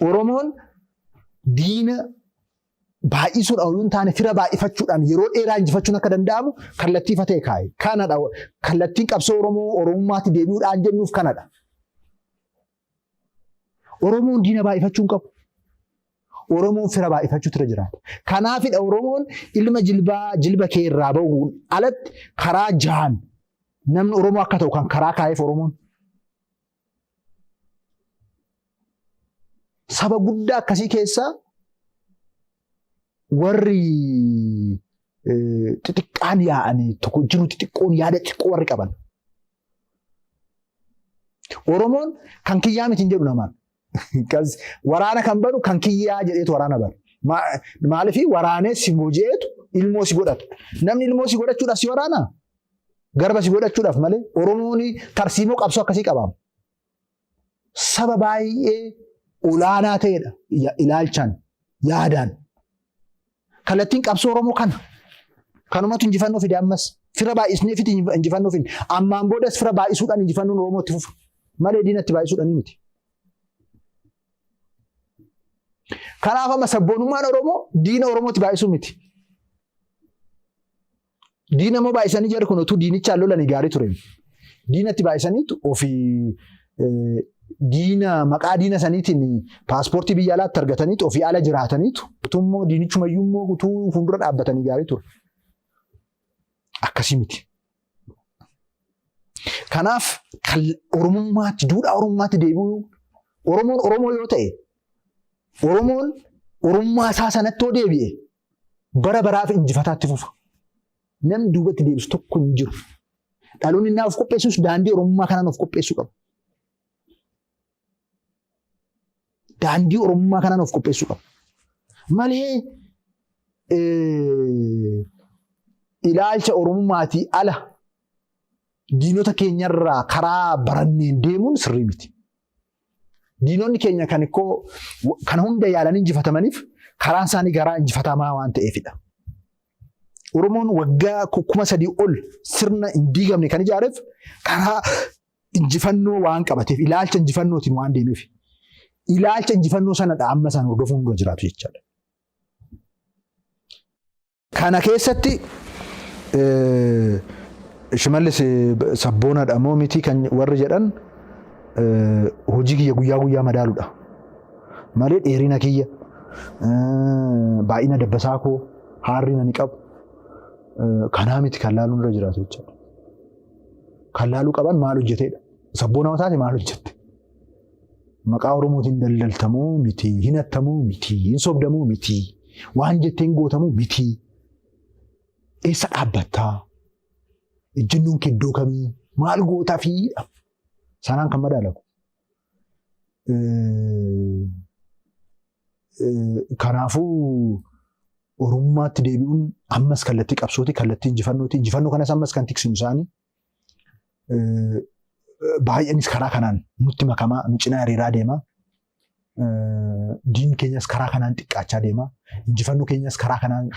Oromoon diina baay'isuudhaan oduu hin taane fira baay'ifachuudhaan yeroo dheeraa injifachuun akka danda'amu kallattii ifa ta'e kaa'e. Kanadha kallattiin qabsoo Oromoo Oromummaatti deebi'uudhaan jennuuf kanadha. Oromoon diina baay'ifachuu hin qabu. Oromoon fira baay'ifachuutu irra jiraata. Kanaafidha Oromoon ilma jilbaa jilba kee irraa bahuun alatti karaa jahan namni Oromoo akka ta'u kan karaa kaa'eef Oromoon. Saba guddaa akkasii keessaa warri xixiqqaan yaa'anii tokko jiru, xixiqqoon yaada xixiqqoo warri qaban. Oromoon kan kiyyaa miti hin jedhu namaan. Waraana kan banu kan kiyyaa jedheetu waraana bana. Maaliif waraanee si booji'eetu ilmoo si godhata. Namni ilmoo si godhachuudhaaf si waraanaa? Garba si godhachuudhaaf malee. Oromoon tarsiimoo qabsoo akkasii qabaama. Saba baay'ee olaanaa ta'edha ilaalchaan, yaadaan. Kallattiin qabsoo Oromoo kana. Kanumatu injifannoo fide ammas. Fira baay'isnee fiti injifannoo fide. Ammaan boodas fira baay'isuudhaan injifannoon Oromoo itti fufa. Malee diinatti baay'isuudhaan miti. Kanaaf amma sabboonummaan Oromoo diina Oromootti baay'isuu miti. Diina immoo baay'isanii jarri kun utuu diinichaan lolanii gaarii ture. Diinatti baay'isaniitu ofii diina maqaa diina saniitiin paaspoortii biyya alaatti argataniitu ofii ala jiraataniitu utuu immoo diinichumayyuu immoo utuu fuuldura dhaabbatanii gaarii ture. Akkasii miti. Kanaaf kan Oromummaatti, duudhaa Oromummaatti deebi'uu, Oromoon Oromoo yoo ta'e, Oromoon Oromummaa isaa sanatti yoo deebi'e bara baraaf injifataatti fufa. Namni duubatti deebisu tokko hin jiru. Dhaloonni innaa of qopheessus daandii Oromummaa kanaan of qopheessuu qaba. Daandii Oromummaa kanaan of qopheessuu qaba. Malee ilaalcha Oromummaatii ala diinota keenyarraa karaa baranneen deemuun sirrii miti. Diinonni keenya kan ikkoo kana hunda yaalanii injifatamaniif karaan isaanii garaa injifatamaa waan ta'eefidha. Oromoon waggaa 3000 ol sirna hin diigamne kan ijaareef karaa injifannoo waan qabateef, ilaalcha injifannootiin waan deemeef, ilaalcha injifannoo sanadha amma isaan hordofuun dura jiraatu jechaadha. Kana keessatti Shimallis sabboonaadha moo miti kan warri jedhan hojii kiyya guyyaa guyyaa madaaluudha. Malee dheerina kiyya, baay'ina dabbasaa koo, haarri ani qabu kanaa miti kan laaluun irra jiraatu jechaadha. Kan laaluu qaban maal hojjeteedha. Sabboonaa taate maal hojjette? Maqaa Oromootiin daldaltamoo miti, hinattamoo miti, hin sobdamoo miti, waan jetteen gootamoo miti. Eessa dhaabbattaa? Ejjennoon kee iddoo kamii? Maal gootaa fi sanaan kan madaalamu. Kanaafuu Oromummaatti deebi'uun ammas kallattii qabsooti, kallattii injifannooti. Injifannoo kanas ammas kan tiksinu isaanii. Baay'eenis karaa kanaan nutti makamaa, nu cinaa hiriiraa deema. Diinni keenyas karaa kanaan xiqqaachaa deema. Injifannoo keenyas karaa kanaan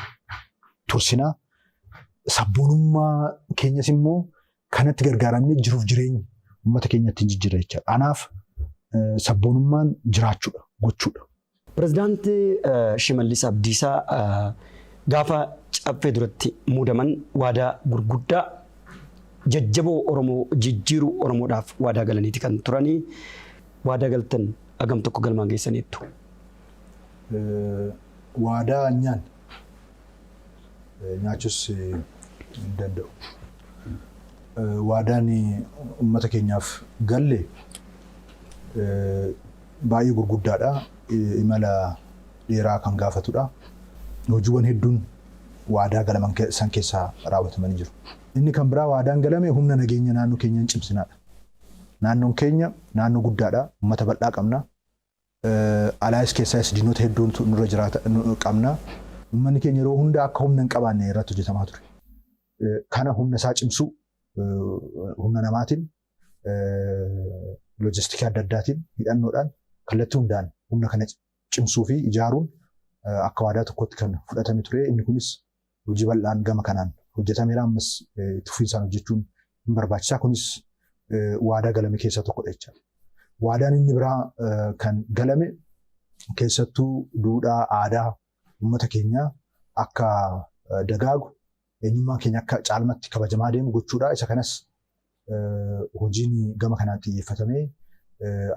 tursinaa. Sabboonummaa keenyas immoo kanatti gargaaramnee jiruuf jireenya uummata keenyatti hin jijjiirra jechaadha. Anaaf sabboonummaan jiraachuudha, gochuudha. Pirezidaanti Shimallis Abdiisaa gaafa Caffee duratti muudaman waadaa gurguddaa jajjaboo Oromoo jijjiiruu Oromoodhaaf waadaa galaniiti kan turanii. Waadaa galtan hagam tokko galmaan geessaniittu? Waadaa hin nyaanne. Nyaachuus hin danda'u. Waadaan uummata keenyaaf galle baay'ee gurguddaadha. Imala dheeraa kan gaafatudha. Hojiiwwan hedduun waadaa galaman san keessaa raawwatamanii jiru. Inni kan biraa waadaan galame humna nageenya naannoo keenyaa hin cimsinaadha. Naannoon keenya naannoo guddaadha. Uummata bal'aa qabna. Alaayis keessaayis diinota hedduutu nurra jiraata qabna. Uummanni keenya yeroo hunda akka humna hin qabaanne irratti hojjetamaa ture. Kana humna isaa cimsuu humna namaatiin, loojistikii adda addaatiin, hidhannoodhaan kallattii hundaan humna kana cimsuu fi ijaaruun akka waadaa tokkotti kan fudhatame ture. Inni kunis hojii bal'aan gama kanaan hojjetameera. Ammas itti fufiinsaan hojjechuun hin barbaachisaa. Kunis waadaa galame keessaa tokkodha jechaadha. Waadaan inni biraa kan galame keessattuu duudhaa aadaa uummata keenyaa akka dagaagu, eenyummaan keenya akka caalmatti kabajamaa deemu gochuudha. Isa kanas hojiin gama kanaan xiyyeeffatamee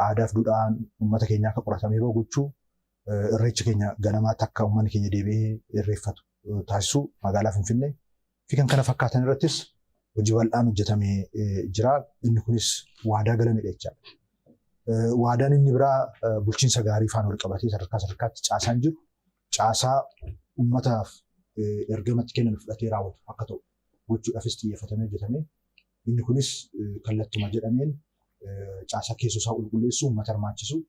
aadaaf duudhaan uummata keenyaa akka qoratamee bahu gochuu, irreecha keenya ganamaatti akka uummanni keenya deebi'ee irreeffatu taasisuu magaalaa Finfinnee fi kan kana fakkaatan irrattis hojii bal'aan hojjetamee jira. Inni kunis waadaa galamedha jechaadha. Waadaan inni biraa bulchiinsa gaarii faana wal qabatee sadarkaa sadarkaatti caasaan jiru caasaa uummataaf ergamatti kenname fudhatee raawwatu akka ta'u gochuudhaafis xiyyeeffatamee hojjetame. Inni kunis kallattuma jedhameen caasaa keessoo isaa qulqulleessuu, uummata hirmaachisuu,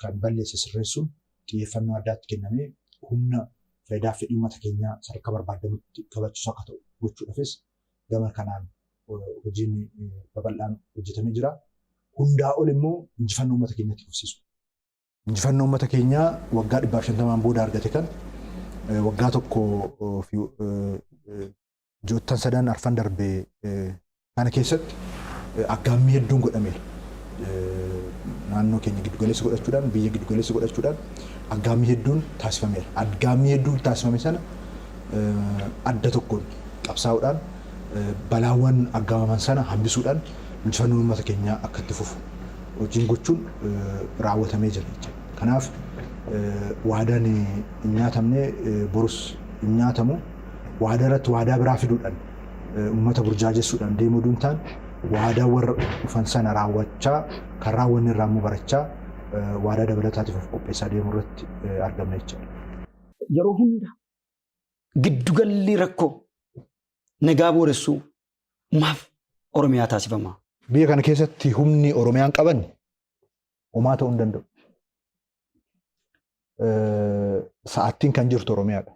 kan balleesse sirreessuun xiyyeeffannoo addaatti kennamee humna faayidaa fedhii uummata keenyaa sadarkaa barbaadamutti kabachiisu akka ta'u gochuudhaafis gama kanaan hojiin babal'aan hojjetamee jira. Hundaa ol immoo injifannoo uummata keenyatti fufsiisu. Injifannoo uummata keenyaa waggaa 150n booda argate kan waggaa tokko fi ji'oottan sadan arfan darbe kana keessatti aggaammii hedduun godhameera. Naannoo keenya giddugaleessa godhachuudhaan, biyya giddugaleessa godhachuudhaan aggaammii hedduun taasifameera. Aggaammii hedduun taasifame sana adda tokkoon qabsaa'uudhaan, balaawwan aggaamaman sana hambisuudhaan injifannoon uummata keenyaa akka itti fufu hojiin gochuun raawwatamee jira jechuudha. Kanaaf waadaan hin nyaatamne, borus hin nyaatamu. Waadaa irratti waadaa biraa fiduudhaan uummata burjaajessuudhaan deemuu osoo hin taane, waadaa warra dhufan sana raawwachaa, kan raawwanne irraa immoo barachaa, waadaa dabalataatiif of qopheessaa deemuu irratti argamna jechuudha. Yeroo hunda giddugalli rakkoo nagaa booressuu maaf Oromiyaa taasifama? Biyya kana keessatti humni Oromiyaan qaban homaa ta'uu hin danda'u. Sa'aattiin kan jirtu Oromiyaadha.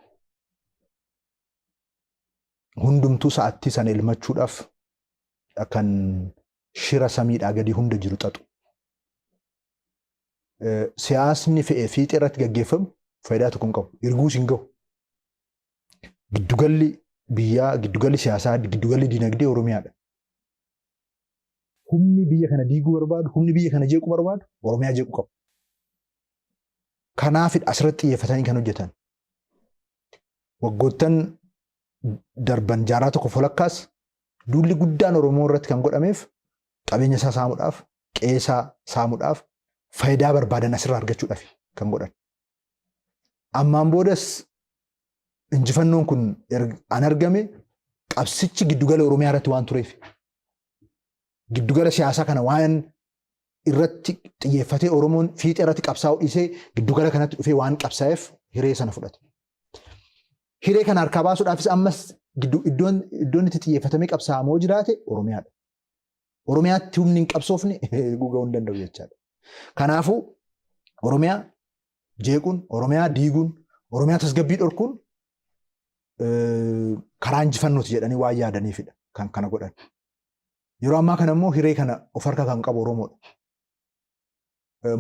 Hundumtuu sa'aattii sana ilmachuudhaaf kan shira samiidhaa gadii hunda jiru xaxu. Siyaasni fe'ee fiixee irratti gaggeeffamu faayidaa tokko hin qabu. Erguus hin gahu. Giddugalli biyyaa, giddugalli siyaasaa, giddugalli dinagdee Oromiyaadha. Humni biyya kana diiguu barbaadu, humni biyya kana jeequu barbaadu Oromiyaa jeequu qaba. Kanaafidha asirratti xiyyeeffatanii kan hojjetan. Waggoottan darban jaarraa tokko walakkaas duulli guddaan Oromoo irratti kan godhameef qabeenya isaa saamuudhaaf, qe'ee isaa saamuudhaaf, faayidaa barbaadan asirraa argachuudhaaf kan godhan. Ammaan boodas injifannoon kun an argame qabsichi giddugala Oromiyaa irratti waan tureef. Giddugala siyaasaa kana waan irratti xiyyeeffatee Oromoon fiixee irratti qabsaa'uu dhiisee giddugala kanatti dhufee waan qabsaa'eef hiree sana fudhate. Hiree kana harkaa baasuudhaafis ammas iddoon itti xiyyeeffatamee qabsaa'amoo jiraate Oromiyaadha. Oromiyaatti humni hin qabsoofne guga'uu hin danda'u jechaadha. Kanaafuu Oromiyaa jeequun, Oromiyaa diiguun, Oromiyaa tasgabbii dhorkuun karaa injifannooti jedhanii waan yaadaniifidha kan kana godhan. Yeroo ammaa kana immoo hiree kana of harka kan qabu Oromoodha.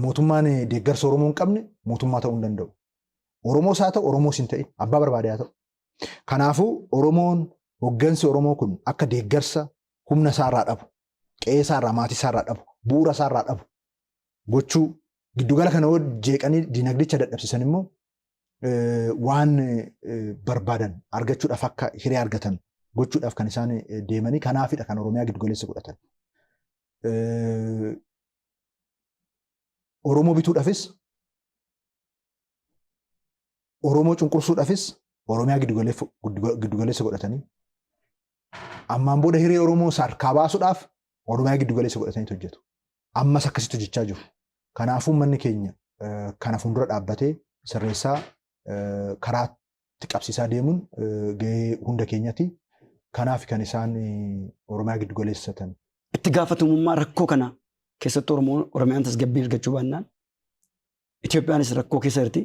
Mootummaan deeggarsa Oromoo hin qabne mootummaa ta'uu hin danda'u. Oromoos haa ta'u, Oromoos hin ta'in, abbaa barbaade haa ta'u. Kanaafuu Oromoon, hoggansi Oromoo kun akka deeggarsa humna isaarraa dhabu, qe'ee isaarraa, maatii isaarraa dhabu, bu'uura isaarraa dhabu gochuu, giddugala kana yoo jeeqanii dinagdicha dadhabsiisan immoo waan barbaadan argachuudhaaf akka hiree argatan gochuudhaaf kan isaan deemanii kanaafidha kan Oromiyaa giddugaleessa godhatan. Oromoo bituudhaafis Oromoo cunqursuudhaafis Oromiyaa giddugaleessa godhatanii ammaan booda hiree Oromoo harkaa baasuudhaaf Oromiyaa giddugaleessa godhatanii hojjetu. Ammas akkasitti hojjechaa jiru. Kanaafuu uummanni keenya kana fuuldura dhaabbatee sirreessaa karaatti qabsiisaa deemuun gahee hunda keenyati. Kanaaf kan isaan Oromiyaa giddugaleessatan. Itti gaafatamummaa rakkoo kana keessattuu Oromiyaan tasgabbii argachuu baannaan Itoophiyaanis rakkoo keessa jirti.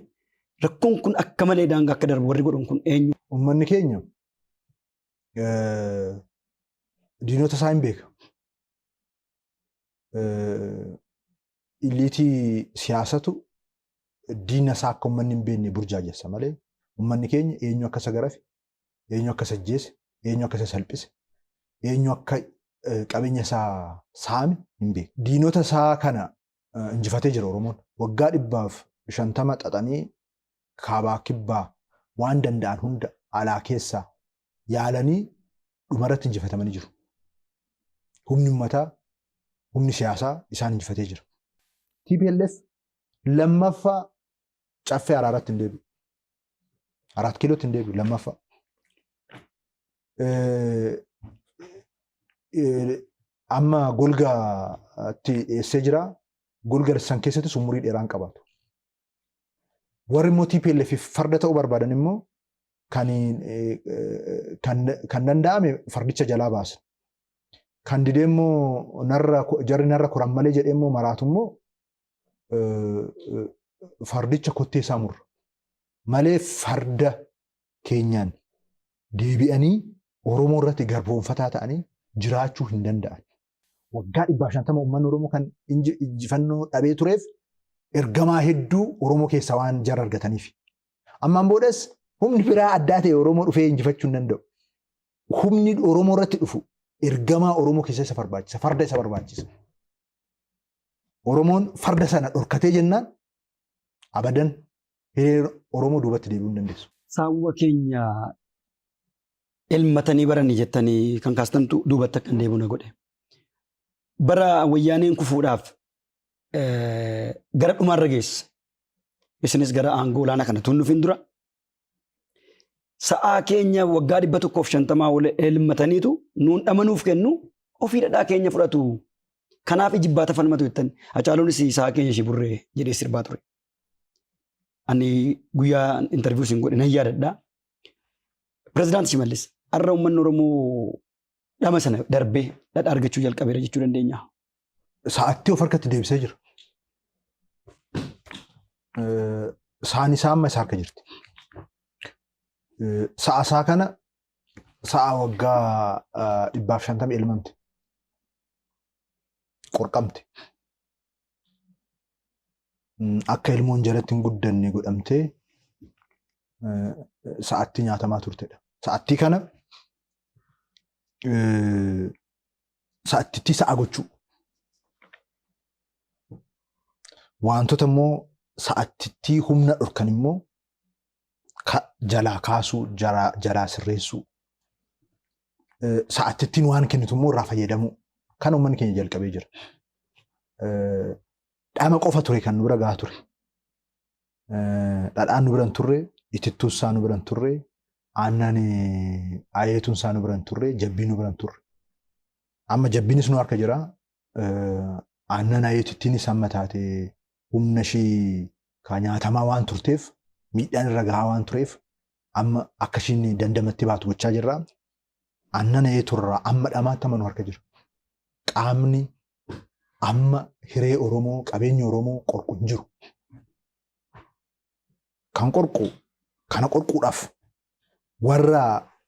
Rakkoon kun akka malee daangaa akka darbu warri godhan kun eenyu? Uummanni keenya diinota isaa hin beeka. Illiitii siyaasatu diina isaa akka uummanni hin beekne burjaajessa malee uummanni keenya eenyu akka isa garafe, eenyu akka isa ajjeese, eenyu akka isa salphise, eenyu akka qabeenya isaa saame hin beeku. Diinota isaa kana injifatee jira Oromoon. Waggaa 150 xaxanii kaabaa kibbaa waan danda'an hunda alaa keessaa yaalanii dhumarratti injifatamanii jiru. Humni uummataa, humni siyaasaa isaan injifatee jira. TPLF lammaffaa caffee araaratti hin deebi'u. Araat kiilootti hin deebi'u lammaffaa. Amma golgaatti dhiyeessee jira. Golga san keessattis umurii dheeraan qabaatu. Warri immoo TPLF farda ta'uu barbaadan immoo kan danda'ame fardicha jalaa baasa. Kan didee immoo narra jarri narra koran malee jedhee immoo maraatu immoo fardicha kottee isaa murra. Malee farda keenyaan deebi'anii Oromoo irratti garboomfataa ta'anii jiraachuu hin danda'an. Waggaa 150 uummanni Oromoo kan injifannoo dhabee tureef ergamaa hedduu Oromoo keessaa waan jara argataniif. Ammaan boodas humni biraa addaa ta'e Oromoo dhufee injifachuu hin danda'u. Humni Oromoo irratti dhufu ergamaa Oromoo keessa isa barbaachisa, farda isa barbaachisa. Oromoon farda sana dhorkatee jennaan abadan hireen Oromoo duubatti deebi'uu hin dandeessu. Saawwa keenya elmatanii baranii jettanii kan kaastantu duubatti akka hin deebi'u na godhe. Bara wayyaaneen kufuudhaaf gara dhumaarra geesse. Isinis gara aangoo olaanaa kana tun dhufin dura sa'aa keenya waggaa 150 ol elmataniitu nuun dhamanuuf kennu ofii dhadhaa keenya fudhatu. Kanaaf ijibbaata falmatu jettan. Hacaaluunis sa'aa keenya ishee burree jedhee sirbaa ture. Ani guyyaa interview isin godhe nan yaadadha. Pirezidaanti Shimallis har'a uummanni Oromoo dhama sana darbee dhadhaa argachuu jalqabeera jechuu dandeenya. Sa'attii of harkatti deebisee jira. Sa'aan isaa amma isa harka jirti. Sa'a isaa kana sa'a waggaa 150 elmamte. Qorqamte. Akka ilmoon jalatti hin guddanne godhamtee sa'attii nyaatamaa turtedha. Sa'attii kana sa'attittii sa'a gochuu. Wantoota immoo sa'attittii humna dhorkan immoo jalaa kaasuu, jalaa sirreessuu. Sa'attittiin waan kennitu immoo irraa fayyadamuu. Kan uummanni keenya jalqabee jira. Dhama qofa ture kan nu bira gahaa ture. Dhadhaan nu bira hin turre, itittuun isaa nu bira hin turre, aannan ayeetuun isaa nu bira hin turre, jabbiin nu bira hin turre. Amma jabbiinis nu harka jira. Aannan ayeetittiinis amma taate humna ishii ka nyaatamaa waan turteef miidhaan irra gahaa waan tureef amma akka ishiin dandamatti baatu gochaa jirra. Aannan ayeeturraa amma dhamaatti amma nu harka jira. Qaamni amma hiree Oromoo qabeenya Oromoo qorqu hin jiru. Kan qorqu kana qorquudhaaf warra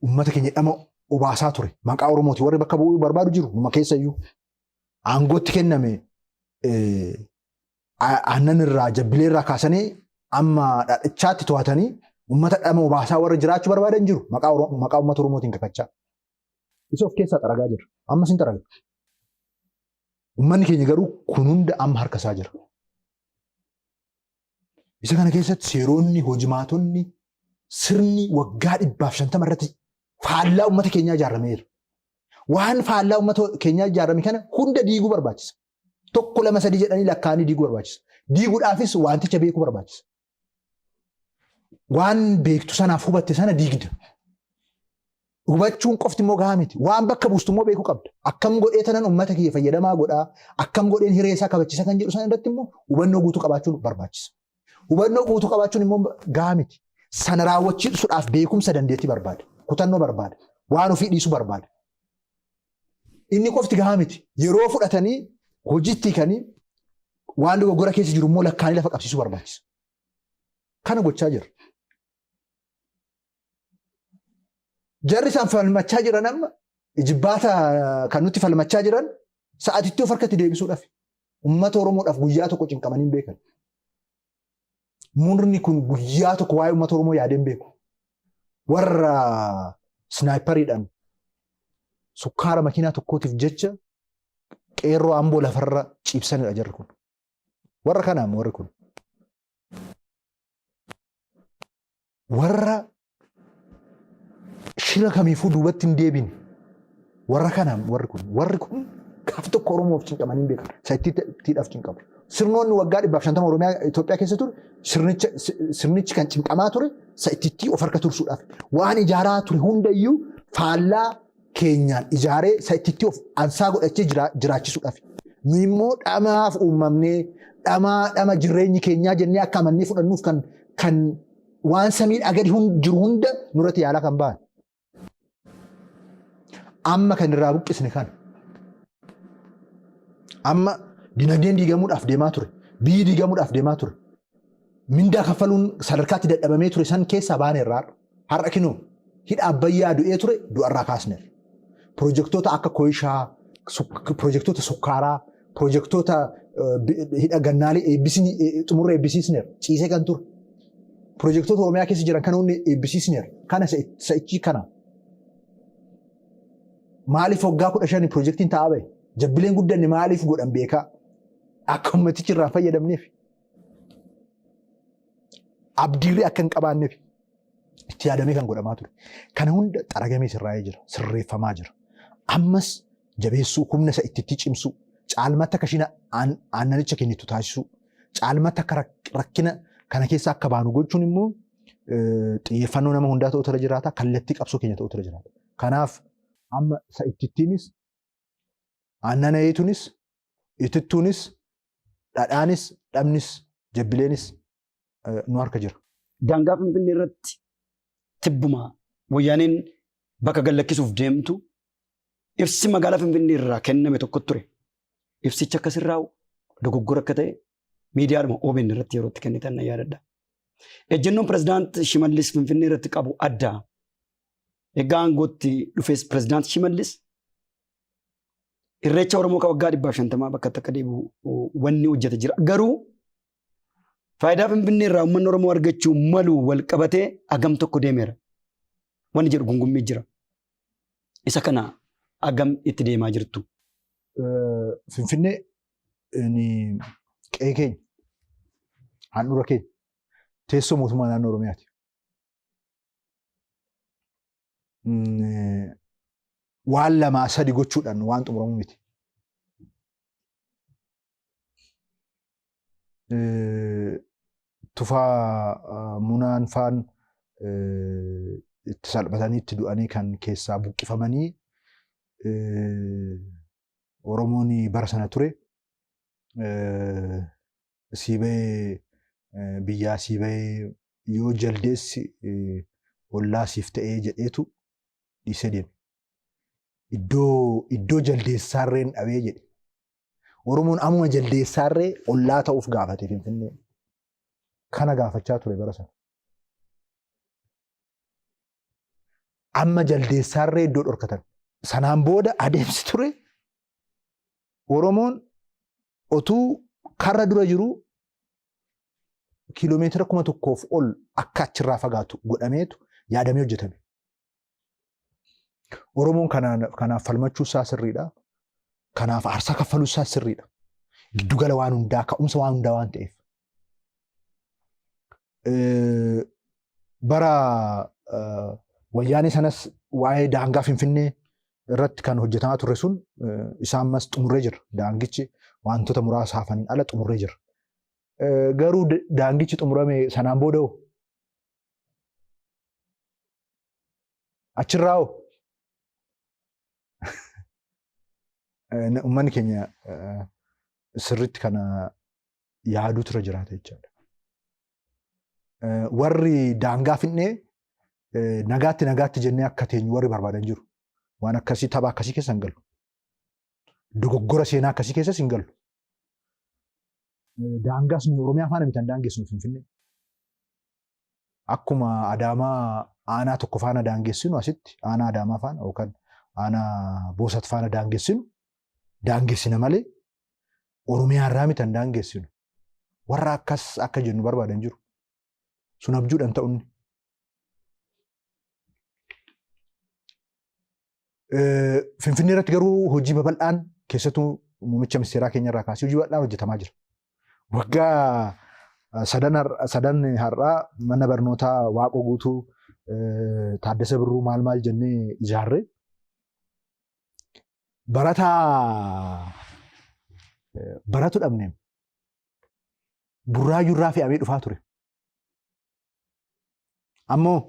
uummata keenya dhama obaasaa ture maqaa Oromooti warri bakka bu'uu barbaadu jiru numa keessa iyyuu aangootti kenname aannan irraa jabbilee irraa kaasanii amma dhadhichaatti to'atanii uummata dhama obaasaa warra jiraachuu barbaadan jiru maqaa uummata Oromootiin kakachaa. Isa of keessaa xaragaa jira. Ammas hin xaraga. Uummanni keenya garuu kun hunda amma harka isaa jira. Isa kana keessatti seeronni, hojimaatonni, sirni waggaa 150 irratti faallaa uummata keenyaa ijaarameera. Waan faallaa uummata keenyaa ijaarame kana hunda diiguu barbaachisa. Tokko lama sadii jedhanii lakkaa'anii diiguu barbaachisa. Diiguudhaafis wanticha beekuu barbaachisa. Waan beektu sanaaf hubatte sana diigda. Hubachuun qofti immoo gahaa miti. Waan bakka buustu immoo beekuu qabda. Akkam godhee tanan uummata kiyya fayyadamaa godhaa, akkam godheen hiree isaa kabachiisa kan jedhu sana irratti immoo hubannoo guutuu qabaachuun barbaachisa. Hubannoo guutuu qabaachuun immoo gahaa miti. Sana raawwachiisuudhaaf beekumsa dandeettii barbaada. Kutannoo barbaada. Waan ofii dhiisuu barbaada. Inni qofti gahaa miti. Yeroo fudhatanii hojiitti hiikanii waan dogoggora keessa jiru immoo lakkaanii lafa qabsiisuu barbaachisa. Kana gochaa jirra. Jarri isaan falmachaa jiran amma ijibbaata kan nutti falmachaa jiran sa'aatitti of harkatti deebisuudhaaf uummata Oromoodhaaf guyyaa tokko cinqamanii hin beekan. Murni kun guyyaa tokko waa'ee uummata Oromoo yaadee hin beeku. Warra snaayipariidhaan sukkaara makiinaa tokkootiif jecha qeerroo Amboo lafarra ciibsanidha jarri kun. Warra kanaam warri kun. Warra shira kamiifuu duubatti hin deebine. Warra kanaam warri kun. Warri kun gaaf tokko Oromoof cinqamanii hin beekan. Saayittiidhaaf cinqamu. Sirnoonni waggaa 150 Oromiyaa Itoophiyaa keessa ture sirnicha sirnichi kan cinqamaa ture saayittii of harka tursuudhaaf. Waan ijaaraa ture hundayyuu faallaa keenyaan ijaaree saayittii of ansaa godhachee jiraachisuudhaaf. Nu immoo dhamaaf uumamnee dhamaa dhama jireenyi keenyaa jennee akka amannee fudhannuuf kan waan samiidhaa gadi jiru hunda nurratti yaalaa kan ba'an. Amma kan irraa buqqisne kana. Amma dinagdeen diigamuudhaaf deemaa ture. Biyyi diigamuudhaaf deemaa ture. Mindaa kaffaluun sadarkaatti dadhabamee ture san keessaa baane irraa har'a kinoo hidha Abbayyaa du'ee ture du'arraa kaasneerra. Pirojektoota akka Koyishaa, pirojektoota sukkaaraa, pirojektoota hidha gannaalee eebbisni xumurra eebbisiisneerra. Ciisee kan ture. Pirojektoota Oromiyaa keessa jiran kana hundi eebbisiisneerra. Kana sa'ichi kana. Maaliif waggaa 15 pirojektiin taa'aa bahe? Jabbileen guddanne maaliif godhan beekaa? Akka ummatichi irraa fayyadamneef. Abdiirri akka hin qabaanneef itti yaadamee kan godhamaa ture. Kana hunda xaragamee sirraa'ee jira, sirreeffamaa jira. Ammas jabeessuu, humna isa itti cimsuu, caalmatti akka ishiin aannanicha kennitu taasisuu, caalmatti akka rakkina kana keessa akka baanu gochuun immoo xiyyeeffannoo nama hundaa ta'utu irra jiraata, kallattii qabsoo keenya ta'utu irra jiraata. Kanaaf amma isa ittittiinis, aannan ayeetunis, itittuunis, dhadhaanis, dhabnis, jabbileenis nu harka jira. Daangaa Finfinnee irratti tibbuma wayyaaneen bakka gad lakkisuuf deemtu ibsi magaalaa Finfinnee irraa kenname tokko ture. Ibsichi akka sirraa'u dogoggora akka ta'e miidiyaadhuma OBN irratti yeroo itti kennitan nan yaadadha. Ejjennoon pirezidaant Shimallis Finfinnee irratti qabu adda. Egaa aangootti dhufes pirezidaant Shimallis Irreecha Oromoo kan waggaa 150 bakka akka deebi'u wanni hojjete jira. Garuu faayidaa Finfinnee irraa uummanni Oromoo argachuu malu wal qabatee hagam tokko deemeera. Wanni jedhu gungummii jira. Isa kana hagam itti deemaa jirtu? Finfinnee qe'ee keenya, handhuura keenya, teessoo mootummaa naannoo Oromiyaati. Waan lamaa sadi gochuudhaan waan xumuramu miti. Tufaa Munaan faan itti salphatanii itti du'anii kan keessaa buqqifamanii Oromoon bara sana ture sii bahee biyyaa sii bahee yoo jaldeessi ollaa siif ta'ee jedheetu dhiisee deeme. Iddoo jaldeessaarreen dhabee jedhe. Oromoon amuma jaldeessaarree ollaa ta'uuf gaafate Finfinnee. Kana gaafachaa ture bara sana. Amma jaldeessaarree iddoo dhorkatan. Sanaan booda adeemsi ture Oromoon otuu karra dura jiru kiiloomeetira 1000f ol akka achirraa fagaatu godhameetu yaadamee hojjetame. Oromoon kanaaf falmachuu isaa sirriidha. Kanaaf aarsaa kaffaluu isaa sirriidha. Giddugala waan hundaa, ka'umsa waan hundaa waan ta'eef. Bara wayyaanee sanas waa'ee daangaa Finfinnee irratti kan hojjetamaa ture sun isaa ammas xumurree jira. Daangichi wantoota muraasa hafaniin ala xumurree jira. Garuu daangichi xumurame sanaan booda hoo? Achirraa hoo uummanni keenya sirriitti kana yaaduutu irra jiraata jechaadha. Warri daangaa finnee nagaatti nagaatti jennee akka teenyu warri barbaadan jiru. Waan akkasii tapha akkasii keessa hin galu. Dogoggora seenaa akkasii keessas hin galu. Daangaas nuyi Oromiyaa faana miti kan daangessinu Finfinnee. Akkuma Adaamaa aanaa tokko faana daangessinu asitti aanaa Adaamaa faana yookaan aanaa Boosat faana daangessinu daangessina malee Oromiyaa irraa miti kan daangessinu. Warra akkas akka jennu barbaadan jiru. Sun abjuudhaan ta'unni. Finfinnee irratti garuu hojii babal'aan keessattuu muummicha ministeeraa keenya irraa kaasee hojii babal'aan hojjetamaa jira. Waggaa sadan har'aa mana barnootaa Waaqoo Guutuu Taaddasa Birruu maal maal jennee ijaarre barataa baratu dhabne Burraayyuu irraa fe'amee dhufaa ture. Ammoo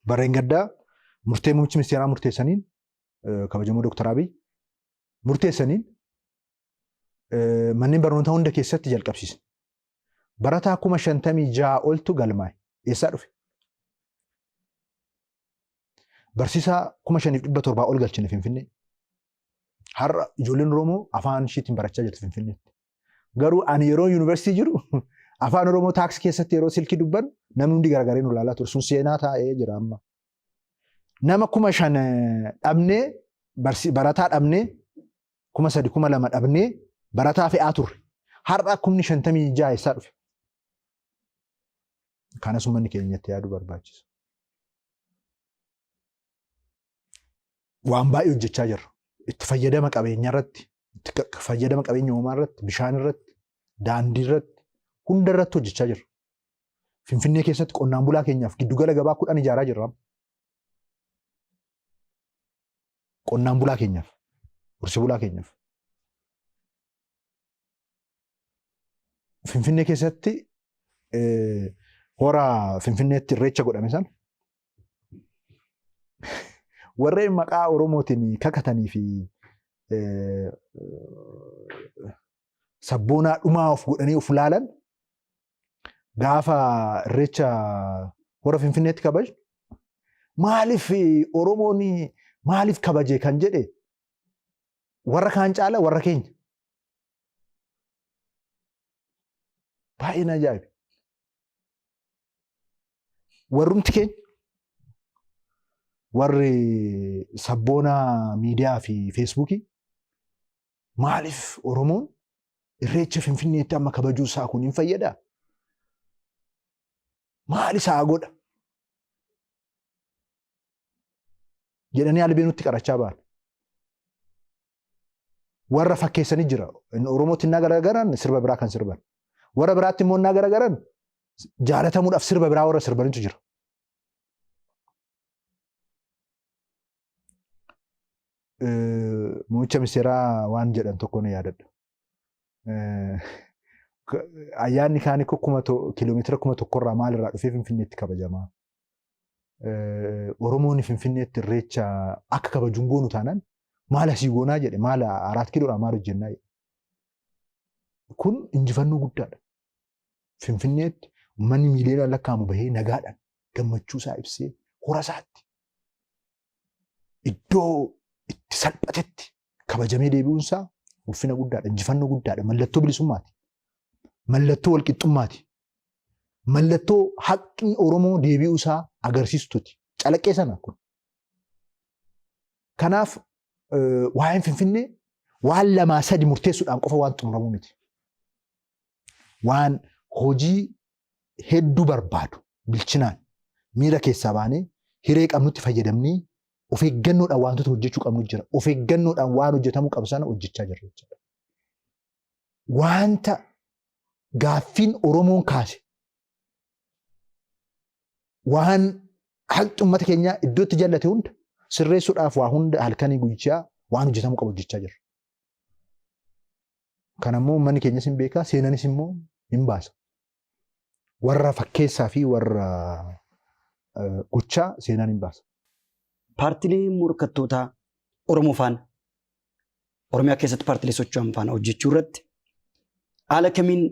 barreen gaddaa murtee muummichi ministeeraa murteessaniin kabajamoo Dooktar Abiy murteessaniin manneen barnootaa hunda keessatti jalqabsiisne. Barataa 56,000 oltu galmaa'e. Eessaa dhufe? Barsiisaa 5,700 ol galchine Finfinnee. Har'a ijoolleen Oromoo afaan ishiitiin barachaa jirti Finfinneetti. Garuu ani yeroo yuunivarsiitii jiru afaan Oromoo taaksii keessatti yeroo silkii dubbannu namni hundi garagaree nu ilaalaa ture. Sun seenaa taa'ee jira amma. Nama 5,000 dhabnee barataa dhabnee 3,000 2,000 dhabnee barataa fe'aa turre. Har'a 56,000 eessaa dhufe? Kanas uummanni keenyatti yaaduu barbaachisa. Waan baay'ee hojjechaa jirra. Itti fayyadama qabeenyaa irratti, itti fayyadama qabeenya uumamaa irratti, bishaan irratti, daandii irratti, hunda irratti hojjechaa jirra. Finfinnee keessatti qonnaan bulaa keenyaaf giddugala gabaa 10 ijaaraa jirra. Qonnaan bulaa keenyaaf, horsiisee bulaa keenyaaf. Finfinnee keessatti hora Finfinneetti irreecha godhame sana warreen maqaa Oromootiin kakatanii fi sabboonaa dhumaa of godhanii of laalan gaafa irreecha hora Finfinneetti kabajnu maaliif Oromoon maaliif kabaje kan jedhe warra kaan caala warra keenya. Baay'ee na ajaa'ibe. Warrumti keenya warri sabboonaa miidiyaa fi feesbuukii maaliif Oromoon irreecha Finfinneetti amma kabajuu isaa kun hin fayyadaa? Maal isaa godha? Jedhanii albee nutti qarachaa ba'an. Warra fakkeessanii jira. Oromootti innaa garagaran sirba biraa kan sirban. Warra biraatti immoo innaa garagaran jaalatamuudhaaf sirba biraa warra sirbanitu jira. Muummicha ministeeraa waan jedhan tokko ni yaadadha. Ayyaanni kaan ikko kiiloomeetira 1000 irraa maalirraa dhufee Finfinneetti kabajamaa. Oromoon Finfinneetti irreecha akka kabaju hin goonu taanaan maal asii goonaa jedhe maal araat kiiloodhaa maal hojjennaa jedhe. Kun injifannoo guddaadha. Finfinneetti uummanni miiliyoonaan lakkaa'amu bahee nagaadhaan gammachuu isaa ibsee hora isaatti iddoo itti salphatetti kabajamee deebi'uun isaa ulfina guddaadha, injifannoo guddaadha, mallattoo bilisummaati, mallattoo walqixxummaati, mallattoo haqni Oromoo deebi'uu isaa agarsiistuti. Calaqqee sana kun. Kanaaf waa'een Finfinnee waan lamaa sadi murteessuudhaan qofa waan xumuramu miti. Waan hojii hedduu barbaadu bilchinaan miira keessaa baanee hiree qabnutti fayyadamnee of eeggannoodhaan wantoota hojjechuu qabnu jira. Of eeggannoodhaan waan hojjetamuu qabu sana hojjechaa jirra jechuudha. Wanta gaaffiin Oromoon kaase waan haqni uummata keenyaa iddootti jallate hunda sirreessuudhaaf waa hunda halkanii guyyaa waan hojjetamuu qabu hojjechaa jirra. Kan ammoo uummanni keenyas hin beekaa seenanis immoo hin baasa. Warra fakkeessaa fi warra gochaa seenaan hin baasa. Paartilee morkattootaa Oromoo faana Oromiyaa keessatti paartilee socho'an faana hojjechuu irratti haala kamiin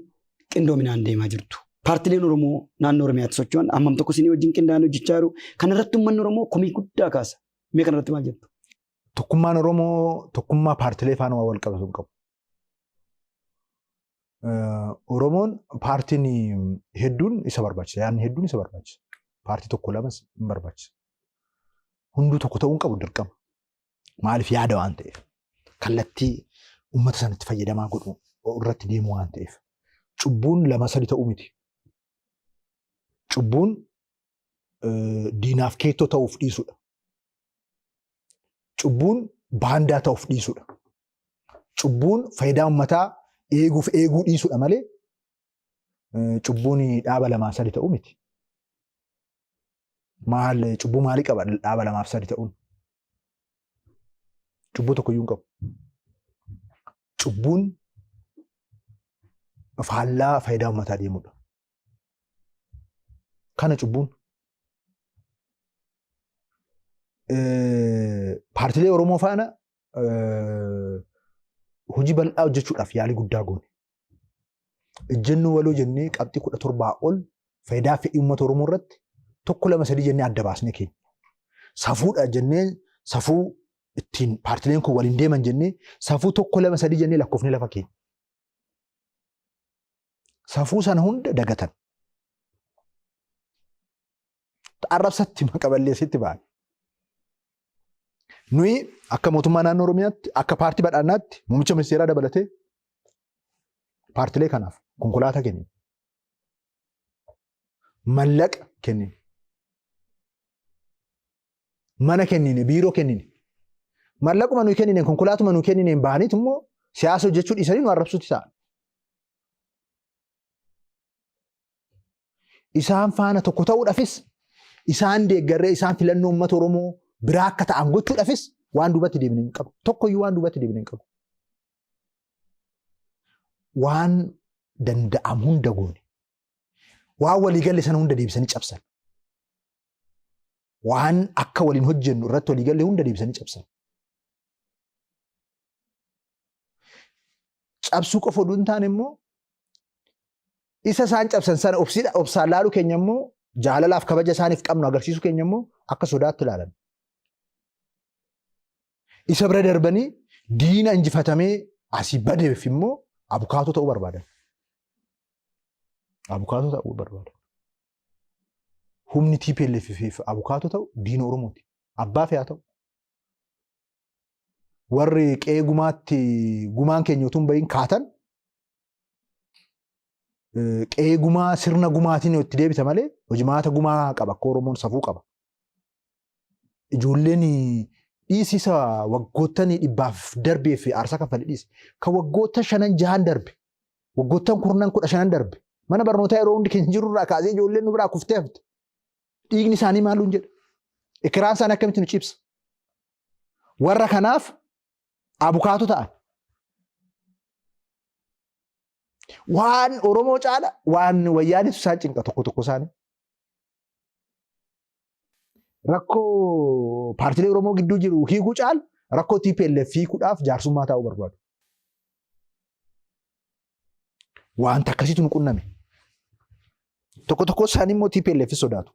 qindoominaan deemaa jirtu? Paartileen Oromoo naannoo Oromiyaatti socho'an hammam tokko isinii wajjin qindaa'anii hojjechaa jiru? Kana irratti uummanni Oromoo komii guddaa kaasa. Mee kana irratti maal jettu? Tokkummaan Oromoo tokkummaa paartilee faana waan wal qabatu hin qabu. Oromoon paartiin hedduun isa barbaachisa. Yaadni hedduun isa barbaachisa. Paartii tokko lamas hin barbaachisa. Hunduu tokko ta'uu hin qabu dirqama. Maaliif yaada waan ta'eef. Kallattii uummata sanatti fayyadamaa godhu irratti deemu waan ta'eef. Cubbuun lama sadi ta'uu miti. Cubbuun diinaaf keettoo ta'uuf dhiisudha. Cubbuun baandaa ta'uuf dhiisudha. Cubbuun faayidaa uummataa eeguuf eeguu dhiisudha malee cubbuun dhaaba lamaa sadi ta'uu miti. Maal cubbuu maalii qaba dhaaba lamaaf sadi ta'uun? Cubbuu tokko iyyuu hin qabu. Cubbuun faallaa faayidaa uummataa deemudha. Kana cubbuun. Paartilee Oromoo faana hojii bal'aa hojjechuudhaaf yaalii guddaa goone. Ejjennoo waloo jennee qabxii 17 ol faayidaa fedhii uummata Oromoo irratti tokko lama sadii jennee adda baasnee keenya. Safuudha jennee safuu ittiin paartileen kun waliin deeman jennee safuu tokko lama sadii jennee lakkoofnee lafa keenya. Safuu sana hunda dagatan. Arrabsatti maqa balleessitti ba'an. Nuyi akka mootummaa naannoo Oromiyaatti akka paartii badhaadhinaatti muummicha ministeeraa dabalatee paartilee kanaaf konkolaataa kennine. Mallaqa kennine. Mana kennine, biiroo kennine. Mallaquma nuyi kennineen konkolaatuma nuyi kennineen bahaniitu immoo siyaasa hojjechuu dhiisanii nu arrabsuutti ta'an. Isaan faana tokko ta'uudhaafis isaan deeggarree isaan filannoo uummata Oromoo biraa akka ta'an gochuudhaafis waan duubatti deebine hin qabu. Tokkoyyuu waan duubatti deebine hin qabu. Waan danda'amu hunda goone. Waan waliigalle sana hunda deebisanii cabsan. Waan akka waliin hojjennu irratti waliigalle hunda deebisanii cabsan. Cabsuu qofa oduu hin taane immoo isa isaan cabsan sana obsaan laaluu keenya immoo jaalalaaf kabaja isaaniif qabnu agarsiisuu keenya immoo akka sodaatti ilaalan. Isa bira darbanii diina injifatamee asii badeef immoo abukaatoo ta'uu barbaadan. Abukaatoo ta'uu barbaadan. Humni TPLF fi abukaatoo ta'u diina Oromooti. Abbaa fe'aa ta'u. Warri qe'ee gumaatti gumaan keenya utuu hin bahin kaatan qe'ee gumaa sirna gumaatiin itti deebita malee hojimaata gumaa qaba akka Oromoon safuu qaba. Ijoolleen dhiisisa waggoottan dhibbaaf darbee fi aarsaa kaffale dhiisi. Kan waggoota shanan jahan darbe waggoottan kurnan 15n darbe mana barnootaa yeroo hundi keenya jirru irraa kaasee ijoolleen nu biraa kuftee hafte. Dhiigni isaanii maaluun jedha. Ikiraan isaanii akkamitti nu cibsa. Warra kanaaf abukaatoo ta'an. Waan Oromoo caala waan wayyaanitu isaan cinqa tokko tokko isaanii. Rakkoo paartilee Oromoo gidduu jiru hiikuu caala rakkoo TPLF hiikuudhaaf jaarsummaa taa'uu barbaadu. Wanta akkasiitu nu qunname. Tokko tokko isaanii immoo TPLF sodaatu.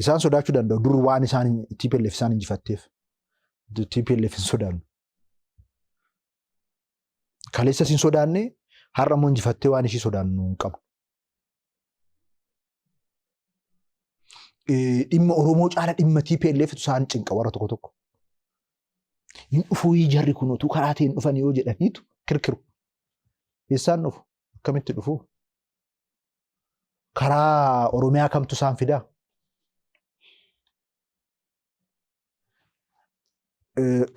Isaan sodaachuu danda'u. Dur waan isaan TPLF isaan injifatteef. TPLF hin sodaannu. Kaleessa hin sodaanne har'a immoo injifattee waan ishii sodaannu hin qabnu. Dhimma Oromoo caala dhimma TPLF isaan cinqa warra tokko tokko. Hin dhufuu jarri kun utuu karaa ta'een dhufan yoo jedhaniitu kirkiru. Eessaan dhufu? Akkamitti dhufu? Karaa Oromiyaa kamtu isaan fidaa?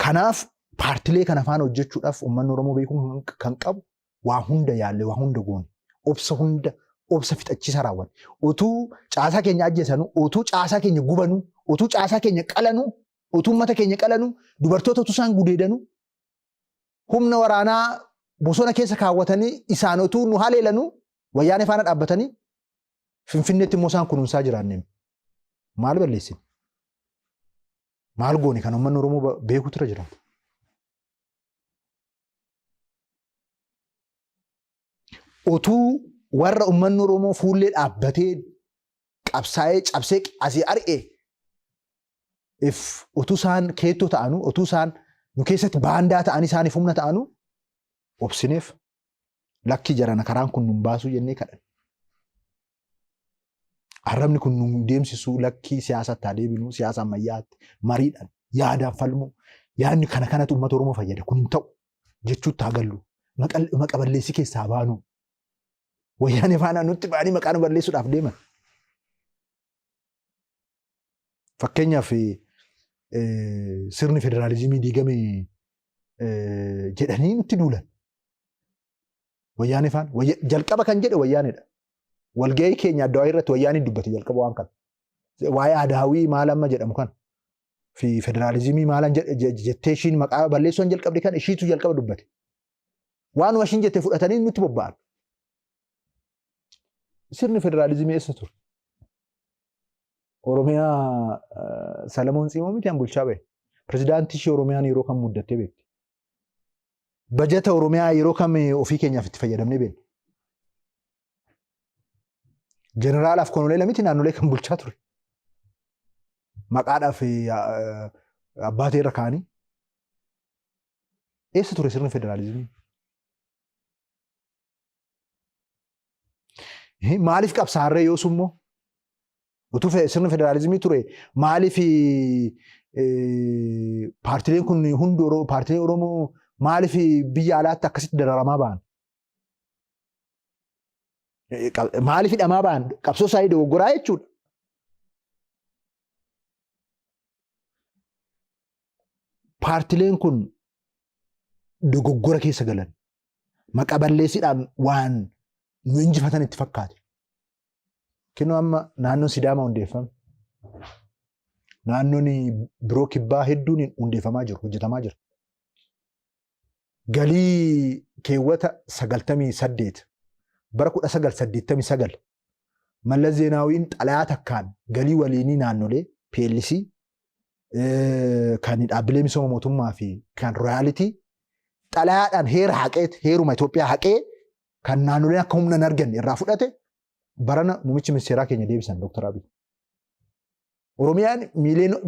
Kanaaf paartilee kana faana hojjechuudhaaf uummanni Oromoo beekuun kan qabu waa hunda yaalle waa hunda goone obsa hunda obsa fixachiisa raawwanne utuu caasaa keenya ajjeesanu utuu caasaa keenya gubanu utuu caasaa keenya qalanu utuu uummata keenya qalanu dubartoota utuu isaan gudeedanu humna waraanaa bosona keessa kaawwatanii isaan utuu nu haleelanu wayyaanee faana dhaabbatanii Finfinneetti immoo isaan kunuunsaa jiraanne maal balleessine? Maal goone kan uummanni Oromoo beekutu irra jiraata. Otuu warra uummanni Oromoo fuullee dhaabbatee qabsaa'ee cabsee asii ari'e if utuu isaan keettoo ta'anu utuu isaan nu keessatti baandaa ta'anii isaaniif humna ta'anu obsineef lakkii jarana karaan kun nun baasuu jennee kadhanne. Arrabni kun nun deemsisuu lakkii siyaasatti haa deebinuu siyaasa ammayyaatti mariidhaan yaadaan falmuu yaadni kana kanatu uummata Oromoo fayyada kun hin ta'u jechuutti haa gallu maqa balleessii keessaa baanu wayyaanee faanaa nutti ba'anii maqaa nu balleessuudhaaf deeman. Fakkeenyaaf sirni federaalizimii diigame jedhanii nutti duulan. Wayyaanee faan jalqaba kan jedhe wayyaaneedha. Walgahii keenya addawaayii irratti wayyaaneen dubbate jalqaba waan kana. Waa'ee adaawii maal amma jedhamu kana fi federaalizimii maalan jettee ishiin maqaa balleessuun jalqabde kana ishiitu jalqaba dubbate. Waanuma ishiin jette fudhatanii nutti bobba'an. Sirni federaalizimii eessa ture? Oromiyaa Salamoon Tsimoo miti an bulchaa bahe. Pirezidaantii ishee Oromiyaan yeroo kam muddattee beekti? Bajata Oromiyaa yeroo kam ofii keenyaaf itti fayyadamnee beekna? Jeneraalaaf konoleela miti naannolee kan bulchaa ture. Maqaadhaaf abbaa irra kaa'anii. Eessa ture sirni federaalizimii? Maaliif qabsaarree yoos immoo? Utuu sirni federaalizimii ture maaliif paartileen kun hundi paartileen Oromoo maaliif biyya alaatti akkasitti dararamaa ba'an? Maaliif hidhamaa ba'an? Qabsoo isaanii dogoggoraa jechuudha. Paartileen kun dogoggora keessa galan. Maqa balleessiidhaan waan nu injifatan itti fakkaate. Kinoo amma naannoon Sidaamaa hundeeffame. Naannoon biroo kibbaa hedduun hundeeffamaa jiru, hojjetamaa jira. Galii keewwata 98 bara 1989 Mallas Zeenaawiin xalayaa takkaan galii waliinii naannolee PLC kan dhaabbilee misooma mootummaa fi kan royaalitii xalayaadhaan heera haqee heeruma Itoophiyaa haqee kan naannoleen akka humna hin arganne irraa fudhate barana muummichi ministeeraa keenya deebisan Dr. Abiy. Oromiyaan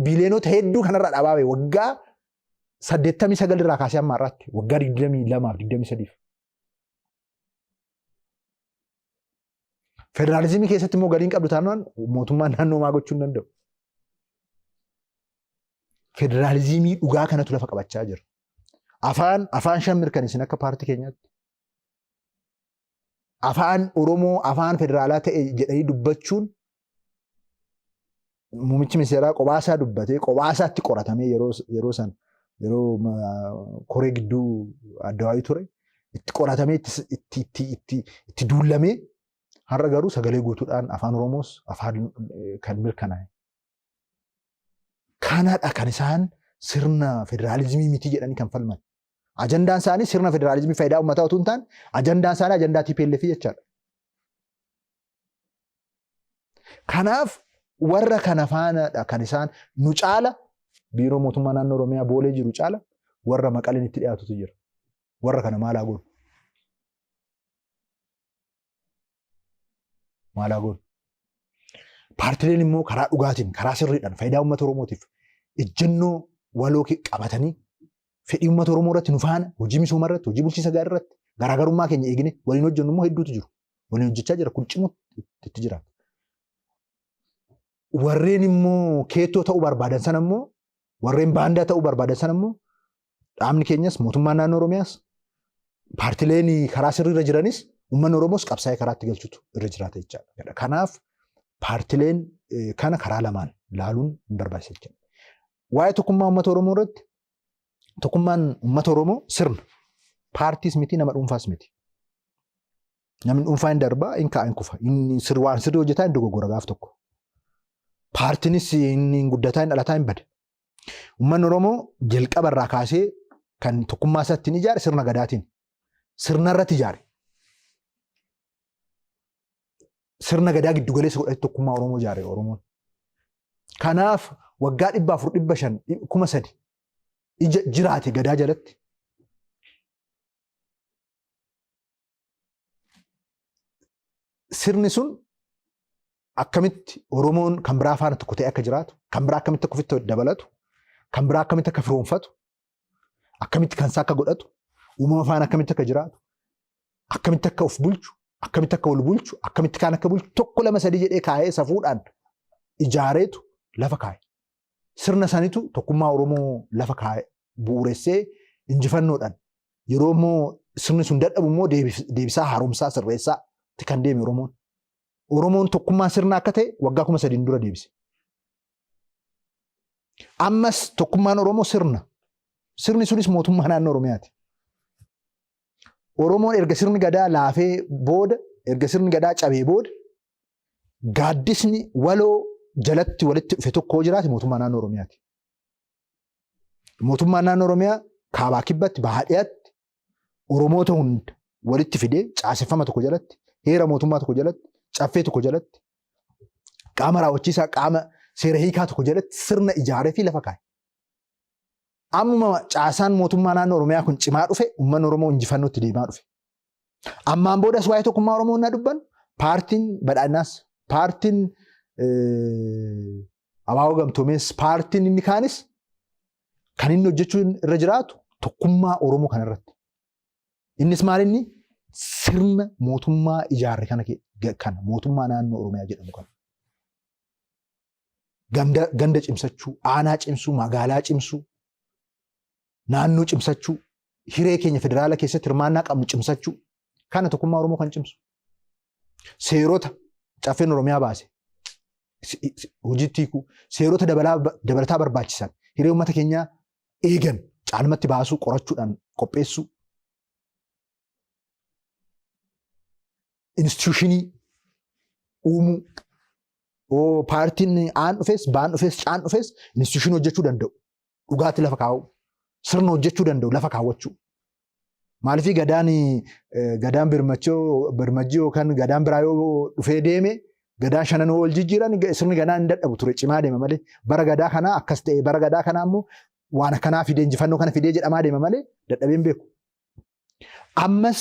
biiliyoonota hedduu kanarraa dhabaa waggaa 89 irraa kaasee amma har'aatti waggaa 22 fi 23. Federaalizimii keessatti immoo galiin qabdu taanaan mootummaan naannoo maa gochuu hin danda'u. Federaalizimii dhugaa kanatu lafa qabachaa jira. Afaan afaan shan mirkaneessin akka paartii keenyaatti. Afaan Oromoo afaan federaalaa ta'e jedhanii dubbachuun muummichi ministeeraa qobaasaa dubbatee qobaasaatti qoratamee yeroo yeroo sana yeroo koree gidduu addawaayii ture itti qoratamee itti itti itti itti itti duullamee har'a garuu sagalee guutuudhaan afaan Oromoos afaan kan mirkanaa'e. Kanadha kan isaan sirna federaalizimii miti jedhanii kan falman. Ajandaan isaanii sirna federaalizimii faayidaa uummataa utuu hin taane ajandaan isaanii ajandaa TPLF jechaadha. Kanaaf warra kana faanadha kan isaan nu caala biiroo mootummaa naannoo Oromiyaa boolee jiru caala warra maqaleen itti dhiyaatutu jira. Warra kana maalaa godhu? Maalaa godhu? Paartileen immoo karaa dhugaatiin, karaa sirriidhaan faayidaa uummata Oromootiif ejjennoo waloo qabatanii fedhii uummata Oromoo irratti nu faana hojii misooma irratti, hojii bulchiinsa gaarii irratti garaagarummaa keenya eegne waliin hojjennu immoo hedduutu jiru. Waliin hojjechaa jira kun cimu itti jira. Warreen immoo keettoo ta'uu barbaadan sana immoo warreen baandaa ta'uu barbaadan sana immoo dhaabni keenyas mootummaan naannoo Oromiyaas paartileen karaa sirriirra jiranis uummanni Oromoos qabsaa'ee karaatti galchutu irra jiraata jechaadha. Kanaaf paartileen kana karaa lamaan laaluun hin barbaachisa jechaadha. Waa'ee tokkummaa uummata Oromoo irratti tokkummaan uummata Oromoo sirna paartiis miti nama dhuunfaas miti. Namni dhuunfaa hin darbaa hin ka'a hin kufa. Inni waan sirrii hojjetaa hin dogoggora gaaf tokko. Paartiinis inni hin guddataa hin dhalataa hin bada. Uummanni Oromoo jalqaba irraa kaasee kan tokkummaa isaa ittiin ijaare sirna gadaatiin. Sirna irratti ijaare. Sirna gadaa giddu galeessa godhate tokkummaa Oromoo ijaare Oromoon. Kanaaf waggaa 400 500 3000 ija jiraate gadaa jalatti. Sirni sun akkamitti Oromoon kan biraa faana tokko ta'e akka jiraatu, kan biraa akkamitti akka ofitti dabalatu, kan biraa akkamitti akka firoomfatu, akkamitti kan isaa akka godhatu, uumama faana akkamitti akka jiraatu, akkamitti akka of bulchu, akkamitti akka wal bulchu, akkamitti kaan akka bulchu tokko lama sadii jedhee kaa'ee safuudhaan ijaareetu lafa kaa'e. Sirna sanitu tokkummaa Oromoo lafa kaa'e bu'uuressee injifannoodhaan yeroo immoo sirni sun dadhabu immoo deebisaa haaromsaa sirreessaa kan deeme Oromoon. Oromoon tokkummaa sirna akka ta'e waggaa 3000 dura deebise. Ammas tokkummaan Oromoo sirna. Sirni sunis mootummaa naannoo Oromiyaati. Oromoon erga sirni gadaa laafee booda, erga sirni gadaa cabee booda, gaaddisni waloo jalatti walitti dhufe tokko yoo jiraate mootummaa naannoo Oromiyaati. Mootummaan naannoo Oromiyaa kaabaa kibbatti, bahaa dhiyaatti Oromoota hunda walitti fidee caaseffama tokko jalatti, heera mootummaa tokko jalatti, caffee tokko jalatti, qaama raawwachiisaa, qaama seera hiikaa tokko jalatti sirna ijaaree fi lafa kaa'e. Ammuma caasaan mootummaa naannoo Oromiyaa kun cimaa dhufe uummanni Oromoo injifannootti deemaa dhufe. Ammaan boodas waa'ee tokkummaa Oromoo innaa dubbannu paartiin badhaadhinaas paartiin Abaaboo Gamtoomees paartiin inni kaanis kan inni hojjechuu irra jiraatu tokkummaa Oromoo kanarratti. Innis maal inni sirna mootummaa ijaarre kana kana mootummaa naannoo Oromiyaa jedhamu kana. Ganda, ganda cimsachuu, aanaa cimsuu, magaalaa cimsuu, naannoo cimsachuu, hiree keenya federaala keessatti hirmaannaa qabnu cimsachuu. Kana tokkummaa Oromoo kan cimsu. Seerota caffeen Oromiyaa baase hojiitti hiikuu, seerota dabalataa barbaachisan hiree uummata keenyaa eegan caalmatti baasuu qorachuudhaan qopheessuu. Instituushinii uumuu. Oo paartiin aan dhufes baan dhufes caan dhufes instituushinii hojjechuu danda'u. Dhugaatti lafa kaa'uu. Sirna hojjechuu danda'u lafa kaawwachuu. Maaliif gadaan gadaan birmachoo birmajjii yookaan gadaan biraa yoo dhufee deeme gadaan shanan wal jijjiiran sirni gadaa hin dadhabu ture cimaa deema malee bara gadaa kanaa akkas ta'e bara gadaa kanaa immoo waan akkanaa fidee injifannoo kana fidee jedhamaa deema malee dadhabee hin beeku. Ammas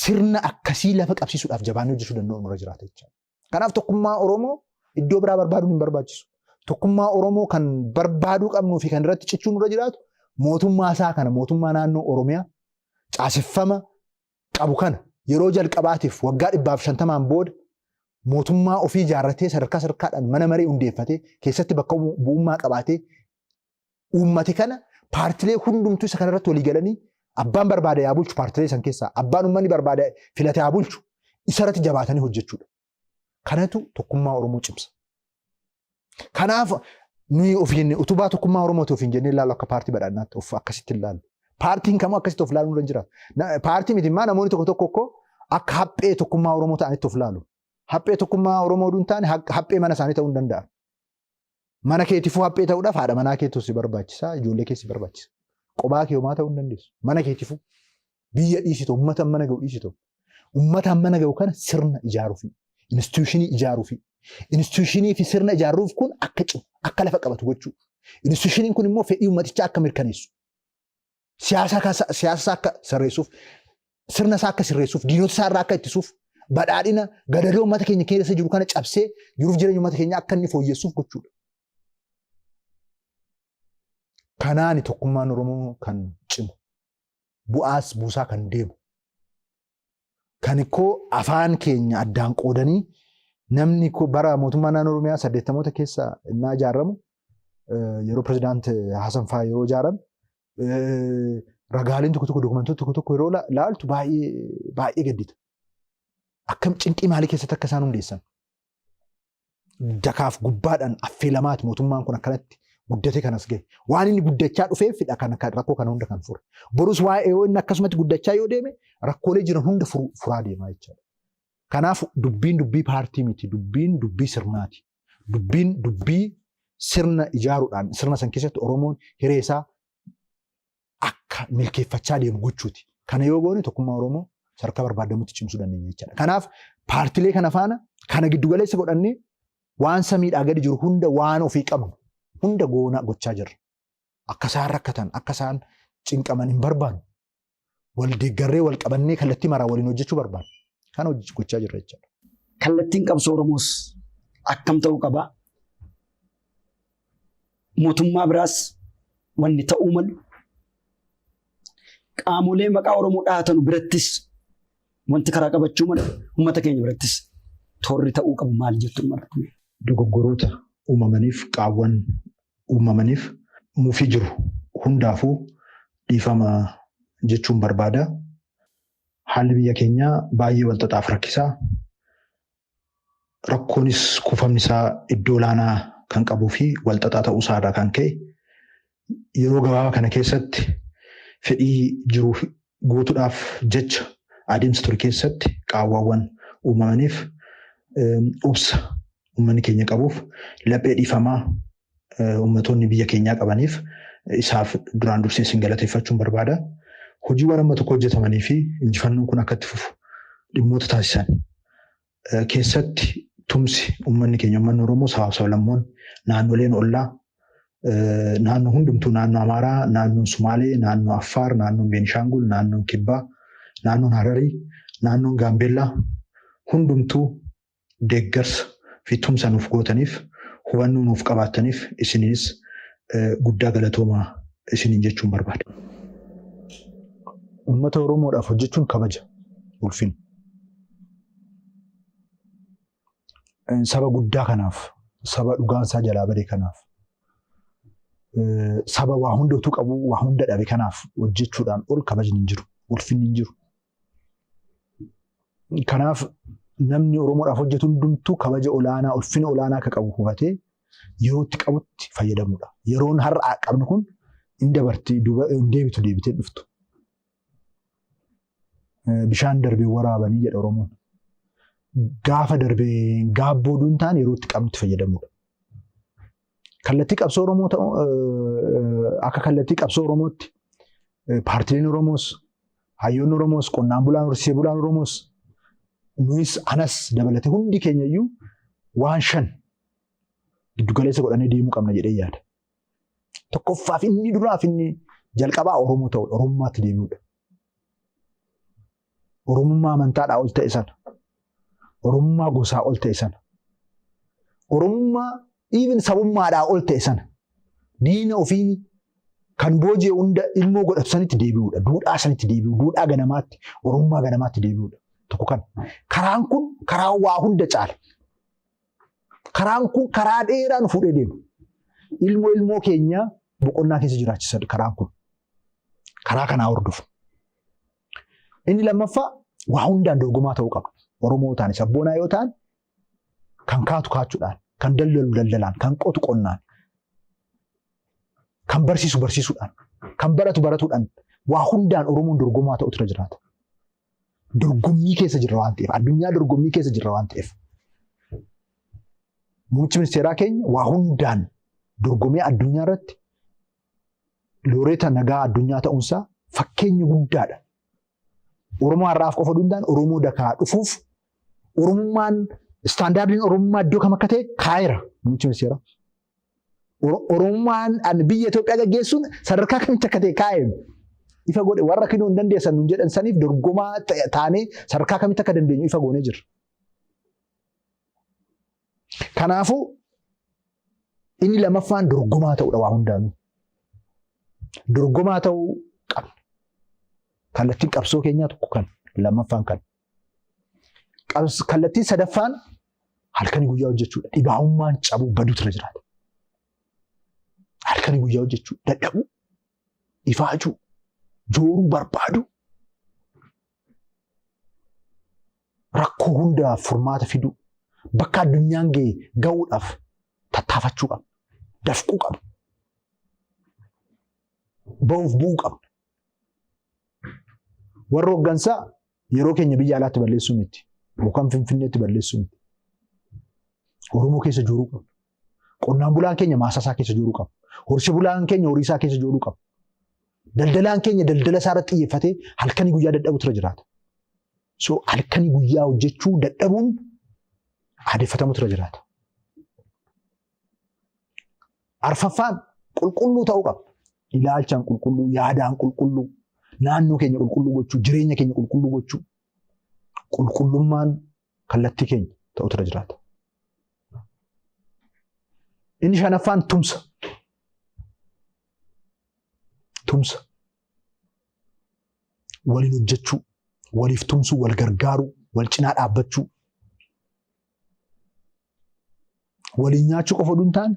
sirna akkasii lafa qabsiisuudhaaf jabaannee hojjechuu danda'u nurra jiraata jechaadha. Kanaaf tokkummaa Oromoo iddoo biraa barbaaduun hin barbaachisu. Tokkummaa Oromoo kan barbaaduu qabnuu fi kan irratti cichuu nurra jiraatu mootummaa isaa kana mootummaa naannoo Oromiyaa caaseffama qabu kana yeroo jalqabaatiif waggaa 150n booda mootummaa ofii ijaarratee sadarkaa sadarkaadhaan mana maree hundeeffatee keessatti bakka bu'ummaa qabaatee uummate kana paartilee hundumtuu isa kanarratti walii galanii abbaan barbaade haa bulchu paartilee san keessaa abbaan uummanni barbaade filate haa bulchu isarratti jabaatanii hojjechuudha. Kanatu tokkummaa Oromoo cimsa. Kanaaf nuyi ofiin utubaa tokkummaa Oromooti ofiin jennee ilaallu akka paartii badhaadhinaatti of akkasitti ilaallu. Paartiin kamuu akkasitti of ilaaluun irra jira. Paartii miti immoo namoonni tokko tokko akkoo akka haphee tokkummaa Oromoo ta'anitti of ilaalu. Haphee tokkummaa Oromoo duun taane haphee mana isaanii ta'uu hin danda'a. Mana keetifuu haphee ta'uudhaaf haadha manaa keetu si barbaachisa, ijoollee kee si barbaachisa. Qobaa kee homaa ta'uu hin dandeessu. Mana keetifuu biyya dhiisitu, uummata mana ga'u dhiisitu. Uummata mana ga'u kana sirna ijaaruufi, instituushinii ijaaruufi. Instituushinii fi sirna ijaaruuf kun akka cimu, akka lafa qabatu gochuu. Instituushiniin kun immoo fedhii uummatichaa akka mirkaneessu. Siyaasa isaa akka sirreessuuf, sirna isaa akka sirreessuuf, diinota isaa irraa akka ittisuuf, badhaadhina gadadoo uummata keenya keessa jiru kana cabsee jiruuf jireenya uummata keenyaa akka inni fooyyessuuf gochuudha. Kanaani tokkummaan Oromoo kan cimu, bu'aas buusaa kan deemu. Kan koo afaan keenya addaan qoodanii namni koo bara mootummaa naannoo Oromiyaa 80moota keessa innaa ijaaramu yeroo pirezidaant Hasan faa yeroo ijaarame ragaaleen tokko tokko dokumentoota tokko tokko yeroo laaltu baay'ee baay'ee gaddita. Akkam cinqii maalii keessatti akka isaan hundeessan. Dakaaf gubbaadhaan affeelamaati mootummaan kun akkanatti guddatee kanas gahe. Waan inni guddachaa dhufeef fidha kan rakkoo kana hunda kan fure. Borus waa'ee yoo inni akkasumatti guddachaa yoo deeme rakkoolee jiran hunda furaa deemaa jechaadha. Kanaaf dubbiin dubbii paartii miti, dubbiin dubbii sirnaati. Dubbiin dubbii sirna ijaaruudhaan sirna san keessatti Oromoon hiree isaa akka milkeeffachaa deemu gochuuti. Kana yoo goone tokkummaa Oromoo sadarkaa barbaadamutti cimsuu dandeenya jechaadha. Kanaaf paartilee kana faana kana giddugaleessa godhannee Waan samiidhaa gadi jiru hunda waan ofii qabnu hunda goona gochaa jirra. Akka isaan rakkatan, akka isaan cinqaman hin barbaannu. Wal deeggarree wal qabannee kallattii maraa waliin hojjechuu barbaanna. Kana gochaa jirra jechaadha. Kallattiin qabsoo Oromoos akkam ta'uu qaba? Mootummaa biraas wanni ta'uu malu qaamolee maqaa Oromoo dhahatanu birattis wanti karaa qabachuu malu uummata keenya birattis toorri ta'uu qabu maal jettu irratti? Dogoggoroota uumamaniif, qaawwan uumamaniif mufii jiru hundaafuu dhiifama jechuun barbaada. Haalli biyya keenyaa baay'ee wal xaxaaf rakkisaa. Rakkoonis kuufamni isaa iddoo olaanaa kan qabuu fi wal xaxaa ta'uu isaa irraa kan ka'e yeroo gabaabaa kana keessatti fedhii jiru guutuudhaaf jecha adeemsa ture keessatti qaawwaawwan uumamaniif obsa uummanni keenya qabuuf laphee dhiifamaa uummattoonni biyya keenyaa qabaniif isaaf duraan dursee isin galateeffachuun barbaada. Hojiiwwan amma tokko hojjetamanii fi injifannoon kun akka itti fufu dhimmoota taasisan keessatti tumsi uummanni keenya uummanni Oromoo sabaaf sablammoonni naannoleen ollaa naannoo hundumtuu naannoo Amaaraa, naannoon Sumaalee, naannoo Affaar, naannoon Beenishaangul, naannoon Kibbaa, naannoon Hararii, naannoon Gaambeellaa hundumtuu deeggarsa fi tumsa nuuf gootaniif hubannoo nuuf qabaattaniif isiniinis guddaa galatoomaa isiniin jechuun barbaada. Uummata Oromoodhaaf hojjechuun kabaja, ulfina. Saba guddaa kanaaf, saba dhugaan isaa jalaa bade kanaaf, saba waa hunda utuu qabu waa hunda dhabe kanaaf hojjechuudhaan ol kabajni hin jiru, ulfinni hin jiru. Kanaaf namni Oromoodhaaf hojjetu hundumtuu kabaja olaanaa, ulfina olaanaa akka qabu hubatee yeroo itti qabutti fayyadamuudha. Yeroon har'a qabnu kun hin dabarti, hin deebitu deebitee dhuftu. Bishaan darbee waraabanii jedha Oromoon. Gaafa darbee gaabboo duun taane yeroo itti qabnutti fayyadamuudha. Kallattii qabsoo Oromoo ta'u akka kallattii qabsoo Oromootti paartileen Oromoos hayyoonni Oromoos qonnaan bulaan horsiisee bulaan Oromoos nuyis anas dabalatee hundi keenya iyyuu waan shan giddugaleessa godhannee deemuu qabna jedhee yaada. Tokkoffaaf inni duraaf inni jalqabaa Oromoo ta'uudha. Oromummaatti deebi'uudha. Oromummaa amantaadhaa ol ta'e sana. Oromummaa gosaa ol ta'e sana. Oromummaa even sabummaadhaa ol ta'e sana. Diina ofii kan booji'e hunda ilmoo godhatu sanitti deebi'uudha. Duudhaa sanitti deebi'u. Duudhaa ganamaatti, Oromummaa ganamaatti deebi'uudha. Tokko kana. Karaan kun karaa waa hunda caala. Karaan kun karaa dheeraa nu fuudhee deema. Ilmoo ilmoo keenya boqonnaa keessa jiraachisa karaan kun. Karaa kanaa hordofu. Inni lammaffaa waa hundaan dorgomaa ta'uu qaba. Oromoo ta'an sabboonaa yoo ta'an kan kaatu kaachuudhaan, kan daldalu daldalaan, kan qotu qonnaan, kan barsiisu barsiisuudhaan, kan baratu baratuudhaan waa hundaan Oromoon dorgomaa ta'utu irra jiraata. Dorgommii keessa jirra waan ta'eef, addunyaa dorgommii keessa jirra waan ta'eef. Muummichi ministeeraa keenya waa hundaan dorgomee addunyaa irratti looreeta nagaa addunyaa ta'uunsaa fakkeenya guddaadha. Oromoo har'aaf qofa hundaan Oromoo dakaa dhufuuf Oromummaan istaandaardiin Oromummaa iddoo kam akka ta'e kaa'eera muummichi ministeeraa. Oromummaan biyya Itoophiyaa gaggeessuun sadarkaa kamitti akka ta'e kaa'e ifa godhe warra kinoo hin dandeessan nuun jedhan saniif dorgomaa taanee sadarkaa kamitti akka dandeenyu ifa goonee jirra. Kanaafuu inni lamaffaan dorgomaa ta'uudha waa hundaanuu. Dorgomaa ta'uu qabna. Kallattiin qabsoo keenyaa tokko kan lammaffaan kan. Kallattiin sadaffaan halkanii guyyaa hojjechuudha. Dhibaa'ummaan cabuu baduutu irra jiraata. Halkanii guyyaa hojjechuu, dadhabuu, ifaajuu, jooruu barbaaduu, rakkoo hundaaf furmaata fiduu, bakka addunyaan ga'e ga'uudhaaf tattaafachuu qabna. Dafquu qabna. Ba'uuf bu'uu qabna. Warra hooggansaa yeroo keenya biyya alaatti balleessuu miti. Yookaan Finfinneetti balleessuu miti. Oromoo keessa jooruu qabna. Qonnaan bulaan keenya maasaa isaa keessa jooruu qaba. Horsiisee bulaan keenya horii isaa keessa jooruu qaba. Daldalaan keenya daldala isaa irratti xiyyeeffatee halkanii guyyaa dadhabutu irra jiraata. So halkanii guyyaa hojjechuu dadhabuun aadeffatamutu irra jiraata. Arfaffaan qulqulluu ta'uu qabna. Ilaalchaan qulqulluu, yaadaan qulqulluu, naannoo keenya qulqulluu gochuu, jireenya keenya qulqulluu gochuu. Qulqullummaan kallattii keenya ta'utu irra jiraata. Inni shanaffaan tumsa. Tumsa. Waliin hojjechuu, waliif tumsuu, wal gargaaruu, wal cinaa dhaabbachuu. Waliin nyaachuu qofa oduu hin taane,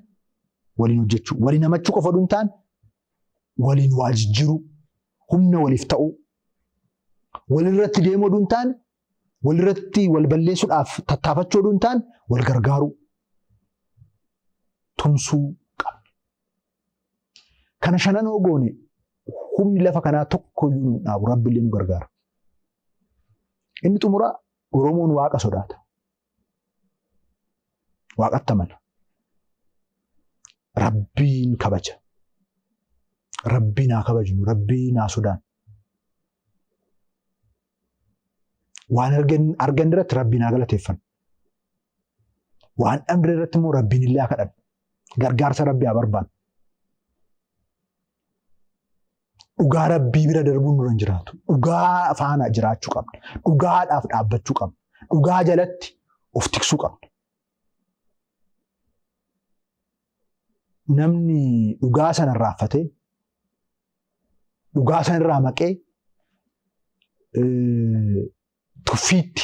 waliin hojjechuu, waliin hamachuu qofa oduu hin taane, waliin waa jijjiiruu, humna waliif ta'uu, walirratti deemuu oduu hin taane, walirratti wal balleessuudhaaf tattaafachuu oduu hin taane, wal gargaaruu, tumsuu qabna. Kana shanan hoo goone humni lafa kanaa tokko iyyuu nu dhaabu, Rabbi illee nu gargaara. Inni xumuraa Oromoon Waaqa sodaata. Waaqatti amana. Rabbiin kabaja. Rabbiin haa kabajnu, Rabbiin haa sodaannu. Waan argan irratti Rabbiin haa galateeffannu. Waan dhabne irratti immoo Rabbiin illee haa kadhannu. Gargaarsa Rabbii haa barbaannu. Dhugaa Rabbii bira darbuun nurra hin jiraatu. Dhugaa faana jiraachuu qabna. Dhugaadhaaf dhaabbachuu qabna. Dhugaa jalatti of tiksuu qabna. Namni dhugaa sana irraanfatee, dhugaa sana irraa maqee tuffiitti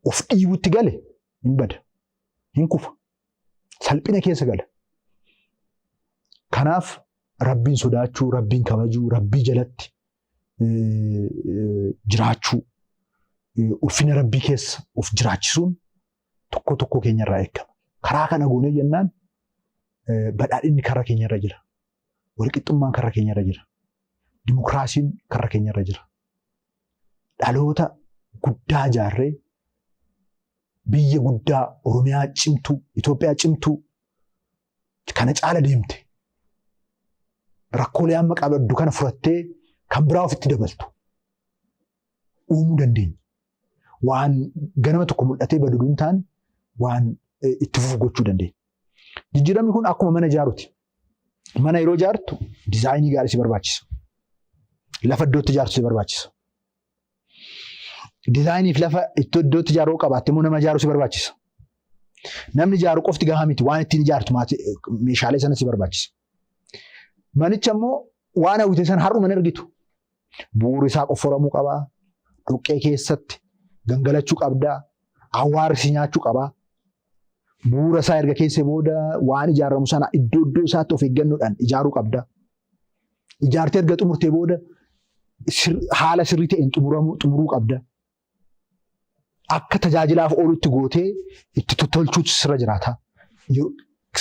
of dhiibutti gale hin bada, hin kufa, salphina keessa gala. Kanaaf Rabbiin sodaachuu, Rabbiin kabajuu, Rabbii jalatti jiraachuu, ulfina Rabbii keessa of jiraachisuun tokko tokko keenyarraa eegama. Karaa kana goonee jennaan badhaadhinni karra keenyarra jira. Walqixxummaan karra keenyarra jira. Dimokiraasiin karra keenyarra jira. Dhaloota guddaa ijaarree biyya guddaa Oromiyaa cimtuu, Itoophiyaa cimtuu kana caala deemte rakkoolee amma qabaddu kana furattee kan biraa ofitti dabaltu uumuu dandeenya. Waan ganama tokko mul'atee badu hin taane waan itti fufu gochuu dandeenya. Jijjiiramni kun akkuma mana ijaaruuti. Mana yeroo ijaartu dizaayinii gaarii si barbaachisa. Lafa iddootti ijaartu si barbaachisa. Dizaayiniif lafa iddootti ijaaruu qabaatte immoo nama ijaaru si barbaachisa. Namni ijaaru qofti gahaa miti, waan ittiin ijaartu meeshaalee sana si barbaachisa. Manicha immoo waan hawwite sana har'uma hin argitu. Bu'uurri isaa qofforamuu qabaa. Dhoqqee keessatti gangalachuu qabdaa. Awwaarri si nyaachuu qabaa. Bu'uura isaa erga keessee booda waan ijaaramu sana iddoo iddoo isaatti of eeggannoodhaan ijaaruu qabda. Ijaartee erga xumurtee booda haala sirrii ta'een xumuruu qabda. Akka tajaajilaaf oolutti gootee itti tottolchuutu sirra jiraata.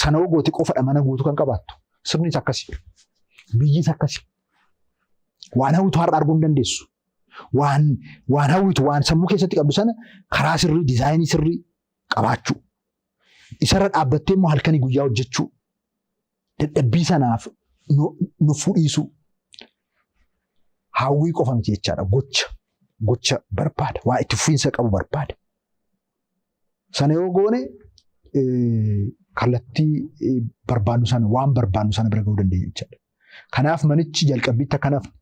Sana hoo goote qofadha mana guutuu kan qabaattu. Sirnis akkasi. Biyyis akkasi. Waan hawwitu har'a arguu hin dandeessu. Waan hawwitu, waan sammuu keessatti qabdu sana karaa sirrii, dizaayinii sirrii qabaachuu. Isarra dhaabbattee immoo halkanii guyyaa hojjechuu. Dadhabbii sanaaf nuffuu dhiisuu. Hawwii qofa miti jechaadha. Gocha barbaada. Waa itti fufiinsa qabu barbaada. Sana yoo goone kallattii barbaannu sana, waan barbaannu sana bira ga'uu dandeenya jechaadha. Kanaaf manichi jalqabbiitti akka nafne,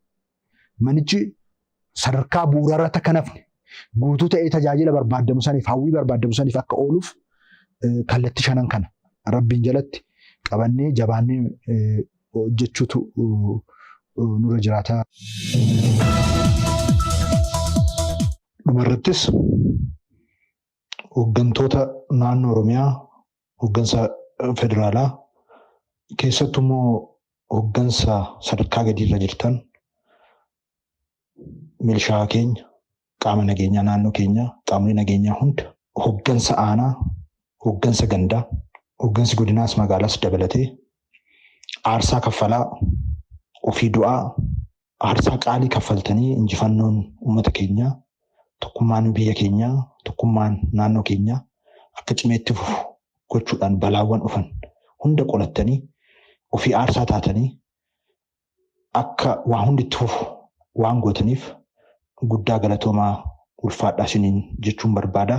manichi sadarkaa bu'uuraarratti akka nafne, guutuu ta'ee tajaajila barbaadamu saniif, hawwii barbaadamu saniif akka ooluuf kallattii shanan kana Rabbiin jalatti qabannee jabaannee hojjechuutu nurra jiraata. Dhumarrattis hooggantoota naannoo Oromiyaa, hooggansa federaalaa, keessattuu immoo hooggansa sadarkaa gadiirra jirtan, milishaa keenya, qaama nageenyaa naannoo keenyaa, qaamolee nageenyaa hunda, hooggansa aanaa, hooggansa gandaa, hooggansi godinaas magaalaas dabalatee aarsaa kaffalaa, ofii du'aa, aarsaa qaalii kaffaltanii injifannoon uummata keenyaa, tokkummaan biyya keenyaa, tokkummaan naannoo keenyaa akka cimeetti fufu gochuudhaan balaawwan dhufan hunda qolattanii ofii aarsaa taatanii akka waa hundi itti fufu waan gootaniif guddaa galatoomaa, ulfaadhaa isiniin jechuun barbaada.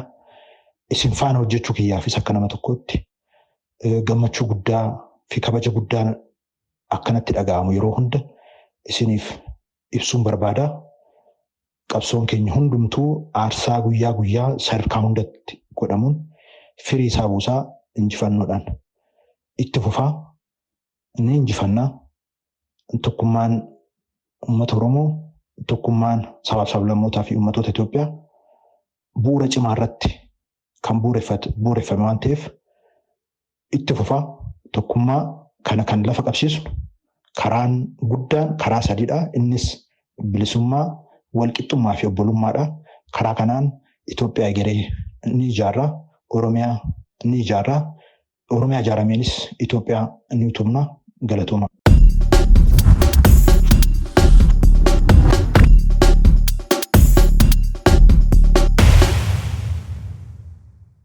Isin faana hojjechuu kiyyaafis akka nama tokkootti gammachuu guddaa fi kabaja guddaan akkanatti dhaga'amu yeroo hunda isiniif ibsuun barbaada. Qabsoon keenya hundumtuu aarsaa guyyaa guyyaa sadarkaa hundatti godhamuun firii isaa buusaa injifannoodhaan itti fufaa. Ni injifannaa. Tokkummaan uummata Oromoo, tokkummaan sabaaf sablammootaa fi uummatoota Itoophiyaa bu'uura cimaa irratti kan bu'uureffame waan ta'eef itti fufaa. Tokkummaa kana kan lafa qabsiisnu karaan guddaan karaa sadiidha. Innis bilisummaa, walqixxummaa fi obbolummaadha. Karaa kanaan Itoophiyaa egeree ni ijaarra. Oromiyaa ni ijaarra. Oromiyaa ijaarameenis Itoophiyaa ni utubna. Galatooma.